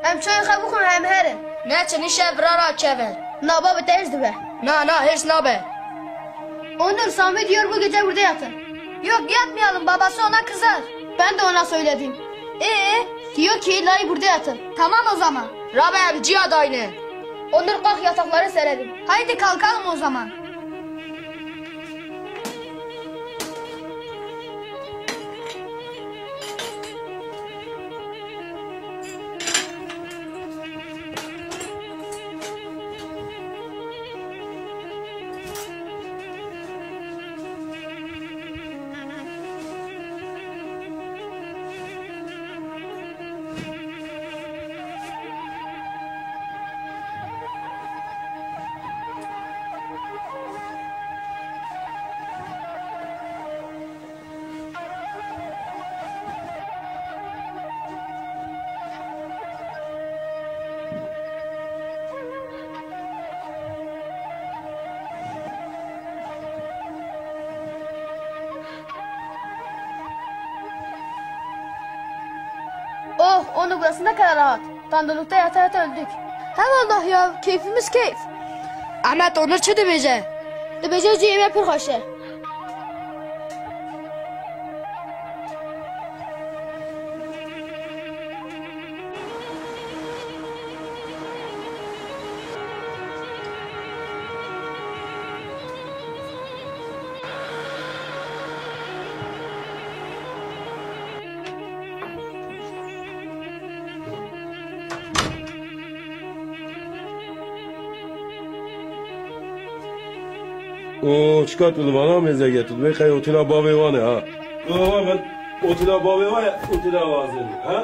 Em çayê xwe bixwin, em herin. Neçin, îşev vira ra kevin. Na, babê te hêrs dibe. Na, na, hêrs nabe. Onur, Sami diyor bu gece burada yatın. Yok, yatmayalım, babası ona kızar. Ben de ona söyledim. Ee? Diyor ki illa burada yatın. Tamam o zaman. Rabe, em cîya dayne. Onur, kalk, yatakları serelim. Haydi kalkalım o zaman. Oh, Onur, burası ne kadar rahat. Dandolukta yata yata öldük. He vallah ya, keyfimiz keyf. Ahmet, Onur çi dibêje? Dibêje cî ême pir xweş e. O çiqat û vana mêze getir. Vê qey otîla bavê wan e ha. Baba, ben otîla bavê wan e, otîla vazenî ha.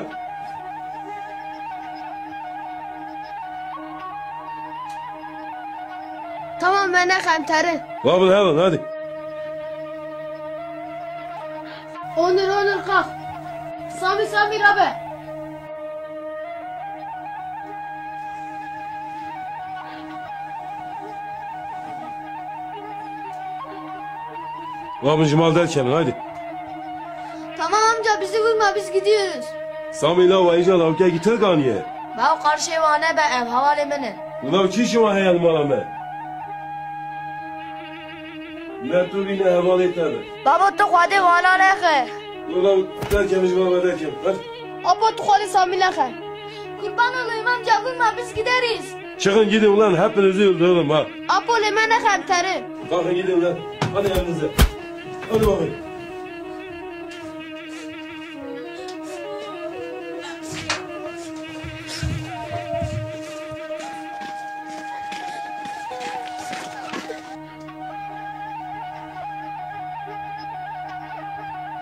Tamam, ben de kamterin. Babıl hemen hadi. Onur, Onur, kalk. Sami, Sami, rabe. Babıl ji mal derkemin, haydi. Tamam amca, bizi vurma, biz gidiyoruz. Sami, la wa îca lawkekî Tirk aniye. Baw, qarşê wa nebe, ev hevalê min in. Ula çi şima heye li mala me? Mertûbî ne hevalê te be. Babo, tu xwedê wana nexe. Ula derkevin ji mala me, derkevin. Hadi. Apo, tu xwedê Samî nexe. Kurban olayım amca, vurma, biz gideriz. Çıkın gidin ulan, hepinizi öldürürüm ha. Apo, lê me nexemterin. Kalkın gidin ulan. Hadi evinize. Hadi bakayım.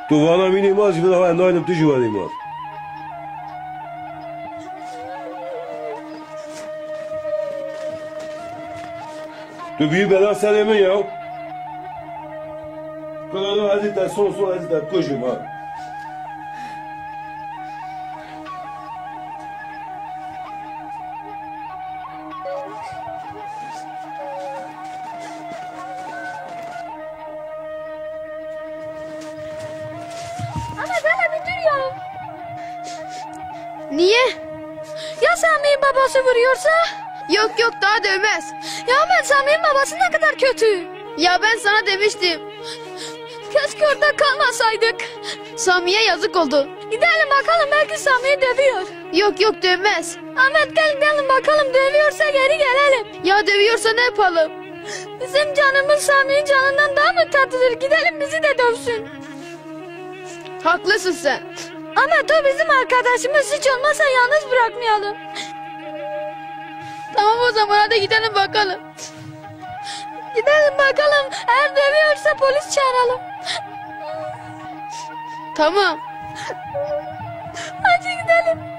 Tu vana mînê ma zî, vila ha endaynim tu jî wenê ma. Tu bîyî bela serê min ya. Kula no ez ê te son son ez ê te kujim ha. Ama Zala bir dur ya. Niye? Ya Sami'nin babası vuruyorsa? Yok yok, daha dövmez. Ya Ahmet, Sami'nin babası ne kadar kötü. Ya ben sana demiştim. Keşke orada kalmasaydık. Sami'ye yazık oldu. Gidelim bakalım, belki Sami'yi dövüyor. Yok yok, dövmez. Ahmet, gel gidelim bakalım, dövüyorsa geri gelelim. Ya dövüyorsa ne yapalım? Bizim canımız Sami'nin canından daha mı tatlıdır? Gidelim, bizi de dövsün. Haklısın sen. Ahmet, o bizim arkadaşımız, hiç olmazsa yalnız bırakmayalım. Tamam o zaman, hadi gidelim bakalım. Gidelim bakalım. Eğer dövüyorsa polis çağıralım. Tamam. Hadi gidelim.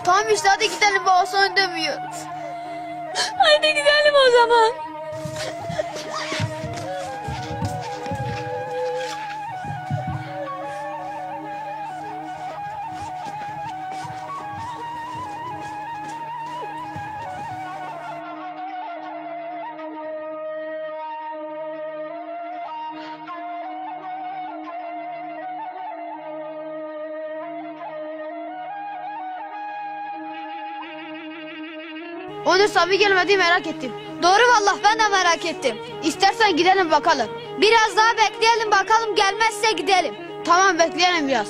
Tamam işte, hadi gidelim, babası onu dövüyor. Haydi gidelim o zaman. Onur, Sami gelmedi, merak ettim. Doğru vallahi, ben de merak ettim. İstersen gidelim bakalım. Biraz daha bekleyelim bakalım, gelmezse gidelim. Tamam, bekleyelim biraz.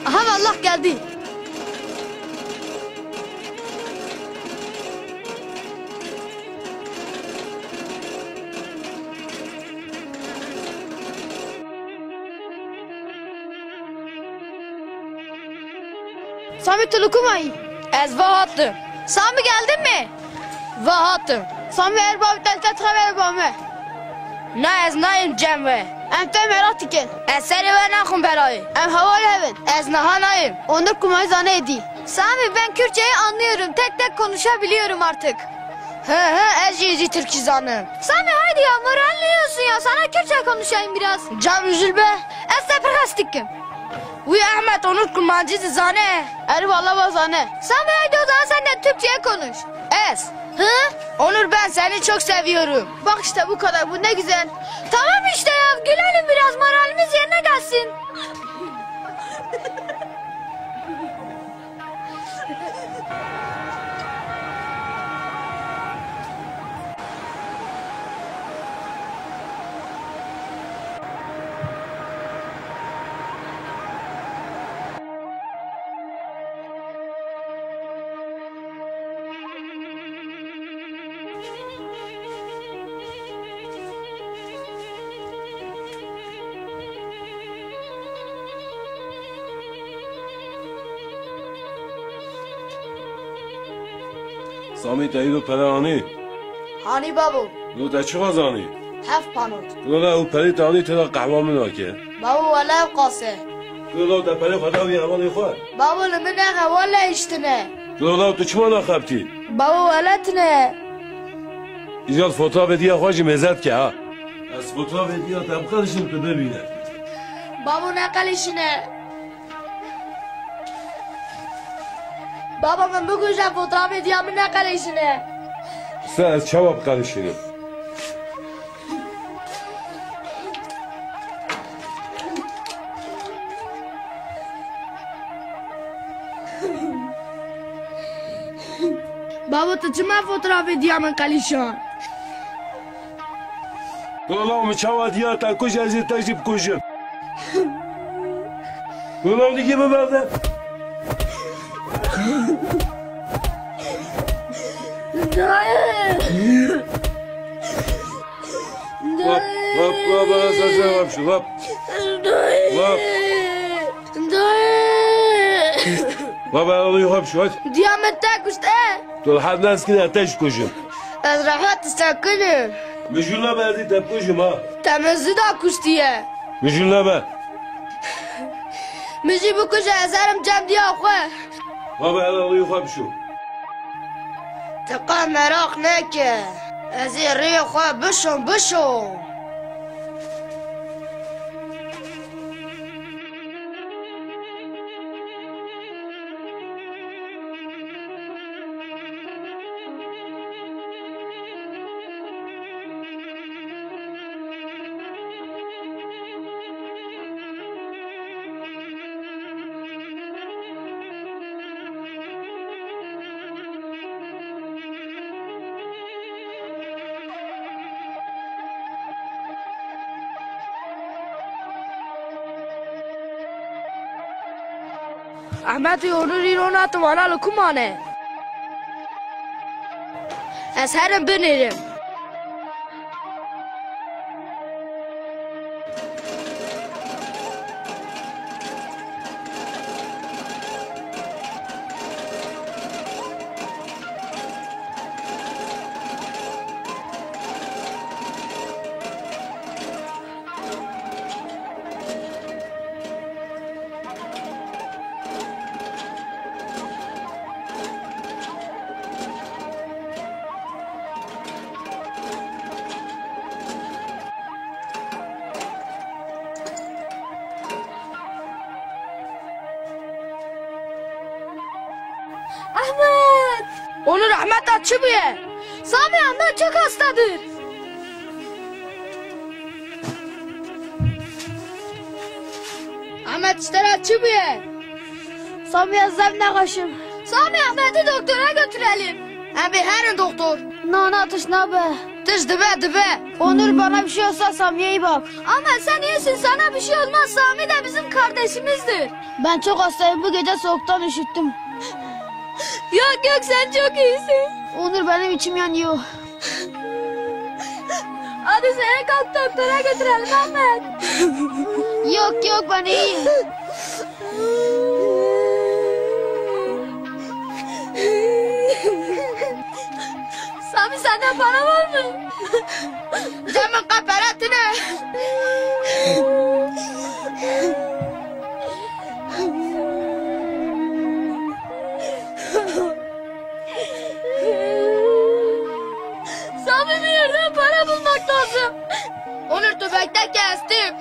Aha, vallahi geldi. Sami, tu li ku ma yî? Ez va hatim. Sami, geldin mi? Va hatim. Sami, erbabî, te tetre ver bame. Na, ez nayêm cem we. Em te merak dikin. Ez serê we naxim belayê. Em hawar hevin. Ez niha nayêm. Onur kumayî zanê dî. Sami, ben Kürtçeyi anlıyorum. Tek tek konuşabiliyorum artık. Hı hı, ez jî êdî tirkî zanim. Sami, haydi ya, moralini yiyorsun ya. Sana Kürtçe konuşayım biraz. Can, üzülme. Ez te pir hes dikim. Wî Ehmed, Onur kurmancî di zane. Erê walla, wa zane. Sami, haydi o zaman sen de Türkçe'ye konuş. Ez. Hı? Onur, ben seni çok seviyorum. Bak işte, bu kadar, bu ne güzel. Tamam işte ya, gülelim biraz, moralimiz yerine gelsin. Samî, te îro pere anî? Hanî babo. Lo te çiqa zanî? Heft panot. Lo la, ew perê te anî têra qehwa min ake. Babo, wele ew qase. Lo la, te perê xwe da wî hevalê xwe? Babo, li min nexe, wele îştine. Lo la, tu çima naxebitî? Babo, wele tine. Îcar fotoğrafê dîya xwe jî mêzet ke ha. Ez fotoğrafê dîya te biqelişim, tu bibîne. Babo, neqelişine. Baba, min bikuje, fotoğrafê dîya min neqelişine. Usta, ez çawa biqelişînim? Babo, ti çima fotoğrafê diya min qelîşan? Wela mi çawa diya te kuj, ez ê te jî bikujim. Wela nîgê biberde. Dayê! Lap, lap, lap, lap, lap, lap, lap. Dayê! Lap. Dayê! Lap, lap, lap, lap. Diya mi te kuşt e? Tu rehet neskine, te jî kujim. Ez rehet sekinim. Mi jû lap, ez ê te kujim ha. Te mi zî da kuştiye. Mi jû lap. Mi jî bikuje, ez herim cem diya xwe. Baba, ela rîyê xwe bişo. Ti qe meraq neke. Ez ê rîyê xwe bişom, bişom. Ehmed û Onur îro na ti wana li ku mane? Ez herim binêrim. Ehmed! Onur, Ehmed da çi bûye? Sami, Ehmed çok hastadır. Ahmet, işte ra çi bûye? Sami, ez zevnexweş im. Sami, Ahmet'i doktora götürelim. Em bê herin doktor. Na, na, tişt nabe. Tişt dibe, dibe. Onur, bana bir şey olsa Sami'ye iyi bak. Ahmet, sen iyisin, sana bir şey olmaz. Sami de bizim kardeşimizdir. Ben çok hastayım. Bu gece soğuktan üşüttüm. Yok, yok, sen çok iyisin. Onur, benim içim yanıyor. Hadi seni kalk doktora götürelim Ahmet. Yok, yok, ben iyiyim. Sami, sende para var mı? Cemimde para tine. Sami, bir yerden para bulmak lazım. Onur, tu bekle, kestim.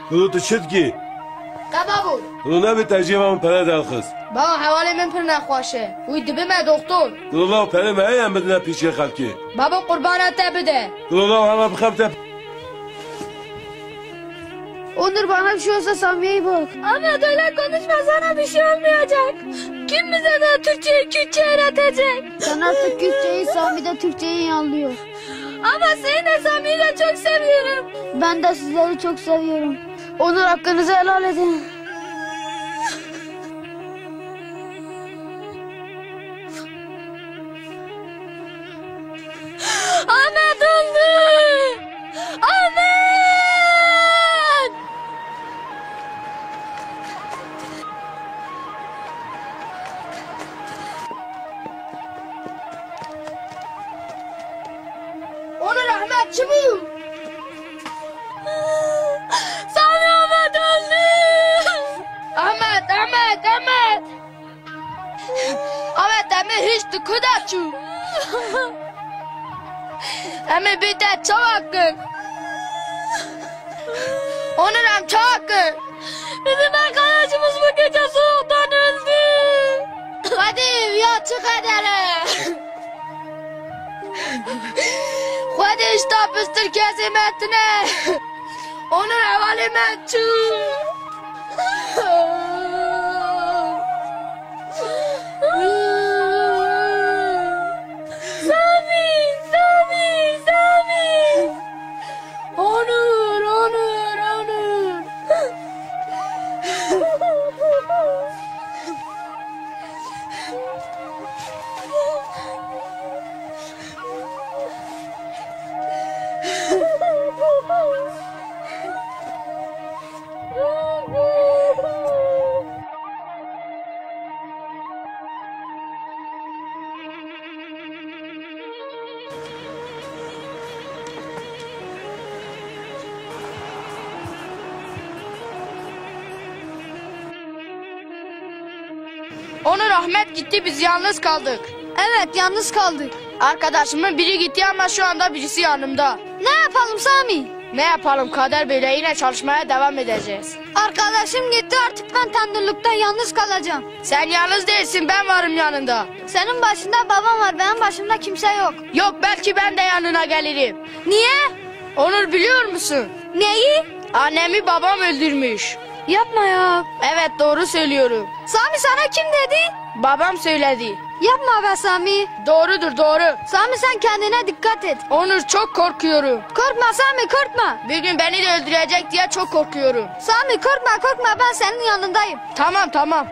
Kulo, tu çi dikî? Qe babo. Kulo, nebê te jê van pere derxist? Babo, hewalê min pir nexweş e. Wî dibime doktor. Kulo, law pere mi heye em bidine pîçê xelkê? Babo, qurbana te bide. Kulo, law hema bixebite. Onur, bana bir şey olsa Sami'ye iyi bak. Ahmet, öyle konuşma, sana bir şey olmayacak. Kim bize de Türkçeyi, Kürtçe öğretecek? Sen artık Kürtçeyi, Sami de Türkçeyi iyi anlıyor. Ama seni de Sami'yi de çok seviyorum. Ben de sizleri çok seviyorum. Onur, hakkınızı helal edin. Ahmet öldü! Ahmet! Ahmet çi bû? Samî, Ahmet öldü. Ahmet, Ahmet, Ahmet. Ahmet, emi hiç tu kuda çû? Emi bî te çawa kin? Onur, em çawa kin? Bizim arkadaşımız bu gece soğuktan öldü. Hadi ya, çi qeder e. Xwedê, îşta pistir kesê me tine. Onur, hevalê me çû. Samî, Samî, Samî. Onur, Onur, Onur. Onur, Ahmet gitti, biz yalnız kaldık. Evet, yalnız kaldık. Arkadaşımın biri gitti ama şu anda birisi yanımda. Ne yapalım Sami? Ne yapalım, kader böyle, yine çalışmaya devam edeceğiz. Arkadaşım gitti, artık ben tandırlıkta yalnız kalacağım. Sen yalnız değilsin, ben varım yanında. Senin başında babam var, benim başımda kimse yok. Yok, belki ben de yanına gelirim. Niye? Onur, biliyor musun? Neyi? Annemi babam öldürmüş. Yapma ya. Evet, doğru söylüyorum. Sami, sana kim dedi? Babam söyledi. Yapma be Sami. Doğrudur, doğru. Sami, sen kendine dikkat et. Onur, çok korkuyorum. Korkma Sami, korkma. Bir gün beni de öldürecek diye çok korkuyorum. Sami, korkma korkma, ben senin yanındayım. Tamam, tamam.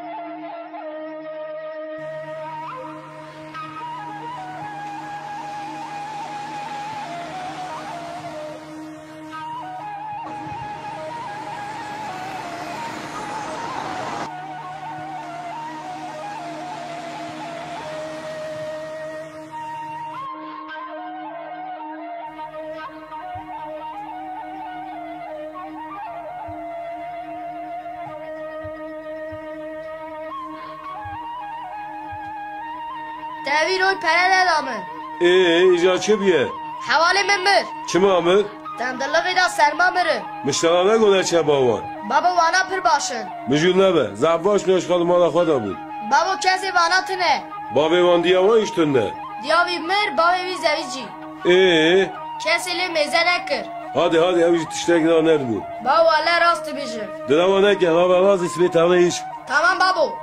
Tevî roy pere neda mi. Ê, îja çi bîye? Hevalê mi mir. Çima mir? Tendilixî da serma miri. Miştena ne gone çe bawan? Babo, wana pir baş in. Mijûl nebe. Zaf baş nêşka di mala xwe de bû. Babo, kesê vana tine. Bavê wan diya wa îştun ne? Diya wî mir, bavê wî zewicî. Ê? Kesê lê mêze nekir. Hadi, hadi, ew jî tiştek ra nerdibû. Babo, wele rast dibêjim. Direwa neke, ha ve lazî sibê tane îş. Tamam babo.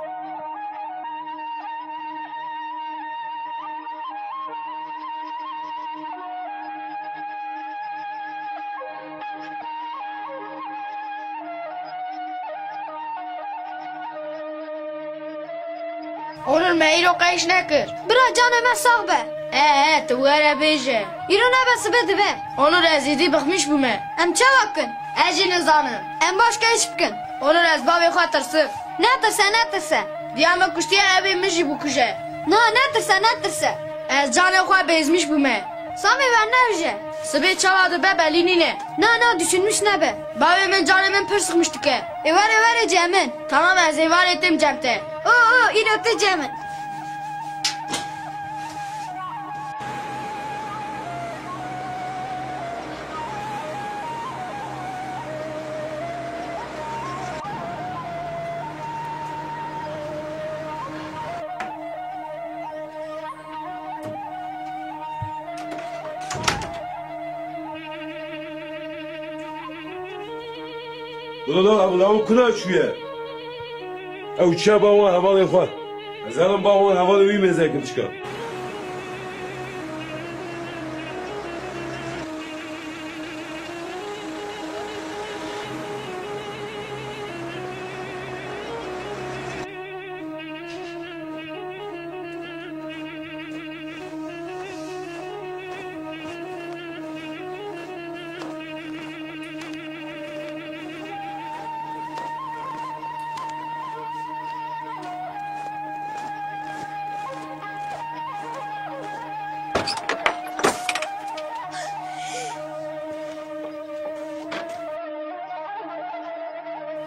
Onur, me îro qeş nekir. Bira, canê me sax be. E, e, ti were bêje. Îro nebe, sibe dibe. Onur, ez êdî bixmîş bûme. Em çawa kin? Ez jî nizanim. Em başka iş bikin. Onur, ez bavê xwe tirsim. Netirse, netirse. Diya mi kuştiye, ebe min jî bikuje. Na, netirse, netirse. Ez canê xwe bêzmîş bûme. Samî, wernevije. Sibê çawa dibe belî nîne. Na, na, düşünmüş nebe. Bavê min canê min pir sixmîş dike. Ê were, were cem min. Tamam, ez êvarê tim cem te. O, o, îro ti cem min. Bira la, ew lawik kuna çûye? Ew çiya ba wan hevalê xwe. Ez herim ba wan hevalê wî mêze kin çika.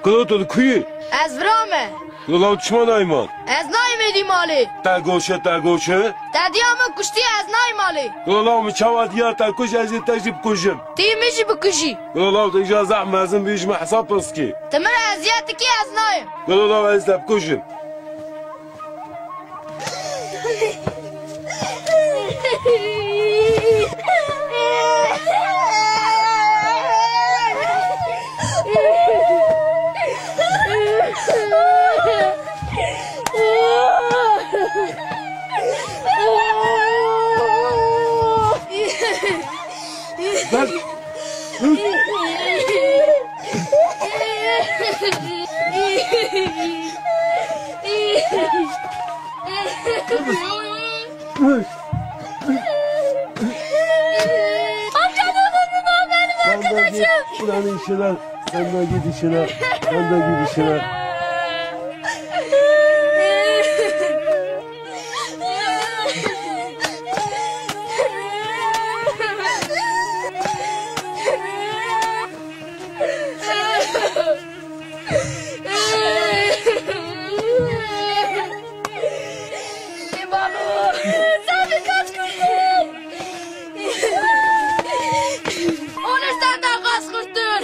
Kulo, to di kuy î? Ez vira me. Kulo, law çima nayman? Ez nayme dî malê. Te goşe, te goşe. Te dîya mi kuştî, ez nay malê. Kulo, law mi çawa dîya te kuj, ez ê te jî bikujim. Ti mi jî bikujî. Kulo, law ti îja zaf mezin bî, ji mi hesab pirs kî. Ti mi ra ezîyet kî, ez nayim. Kulo, law ez te bikujim. Amca, ne olur mu, ben benim arkadaşım. Ulan işine, sen de git işine, sen de git işine. Babo, sen de kaç kurtul. Onu sen de kaç kurtul.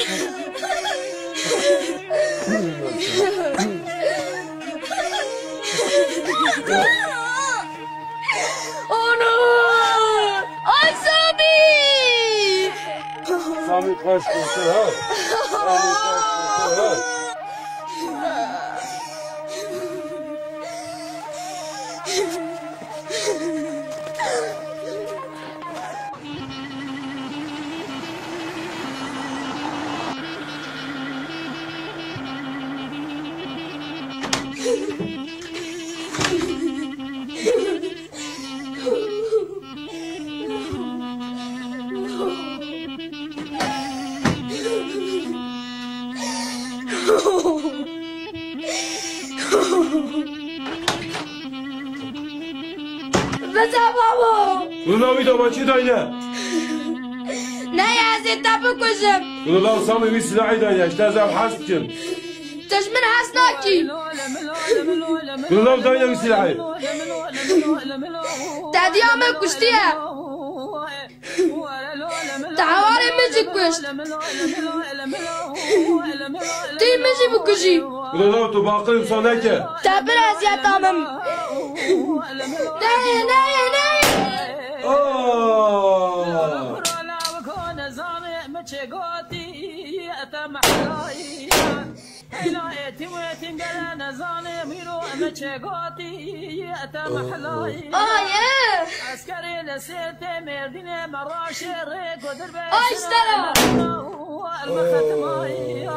Onu! Ay Sami! Sami kaç kurtu ha? Sami kaç kurtu ha? Bize babo! Wilo wî de ma çi dayne? Ne, ez ê te bikujim. Wilo law Samî wî silahî dayne, işte ez ev hest kim. Ti ji min hes nakî. Wilo law dayne wî silahî. Te dîya mi kuştiye. Te hevalê min jî kuşt. Ti min jî bikujî. Wilo law tu baqil wisa neke. Te pir eziyet da min. Neyê, neyê, neyê. Aa! Heyla êtîm û êtîmgere nezanê mîro eme çegatî ete mehlayî. Aye! Eskerê li sêrtê Mêrdînê me raşê rê godir be. Ay işte ra! El me xetimayî.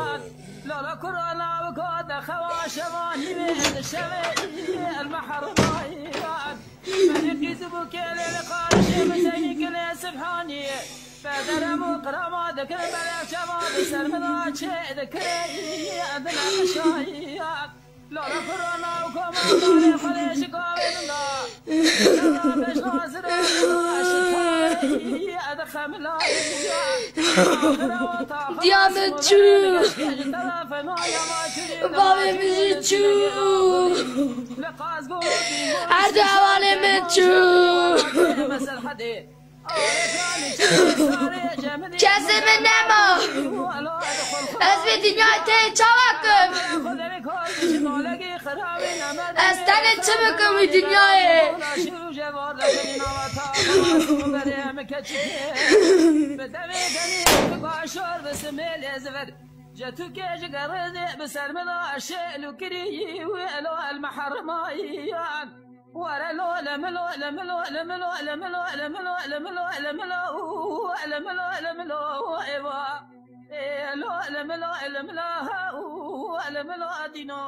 Lala kura navika de xewa şevanî ve el şevê el me herimayî. Mene qîzî bû kêlê li qarişê min teynî kinê Sibhanî. Pederem û qirama dikin belê çema bi ser min a çê dikirê edin aşayî. Lala kurana û komandarê xwe lê ji gavê min da. Pêş nazirê aşitayî edi xemilayî. Diya min çû. Bavê min jî çû. Her du hevalê min çû. Kesê min nema. Ez vê dinyayê tey çawa kim? Ez tenê çi bikim wî dinyayê? Bi devê genî, bi başor, bi simêlê zivir. Cetukê ji gerrê bi ser min a şêl û kirî wê elo el mehrimayan. Were lo le milo le milo le milo le milo le milo le milo le milo le milo le milo le milo eva. E lo le milo le milo ha u le milo dino.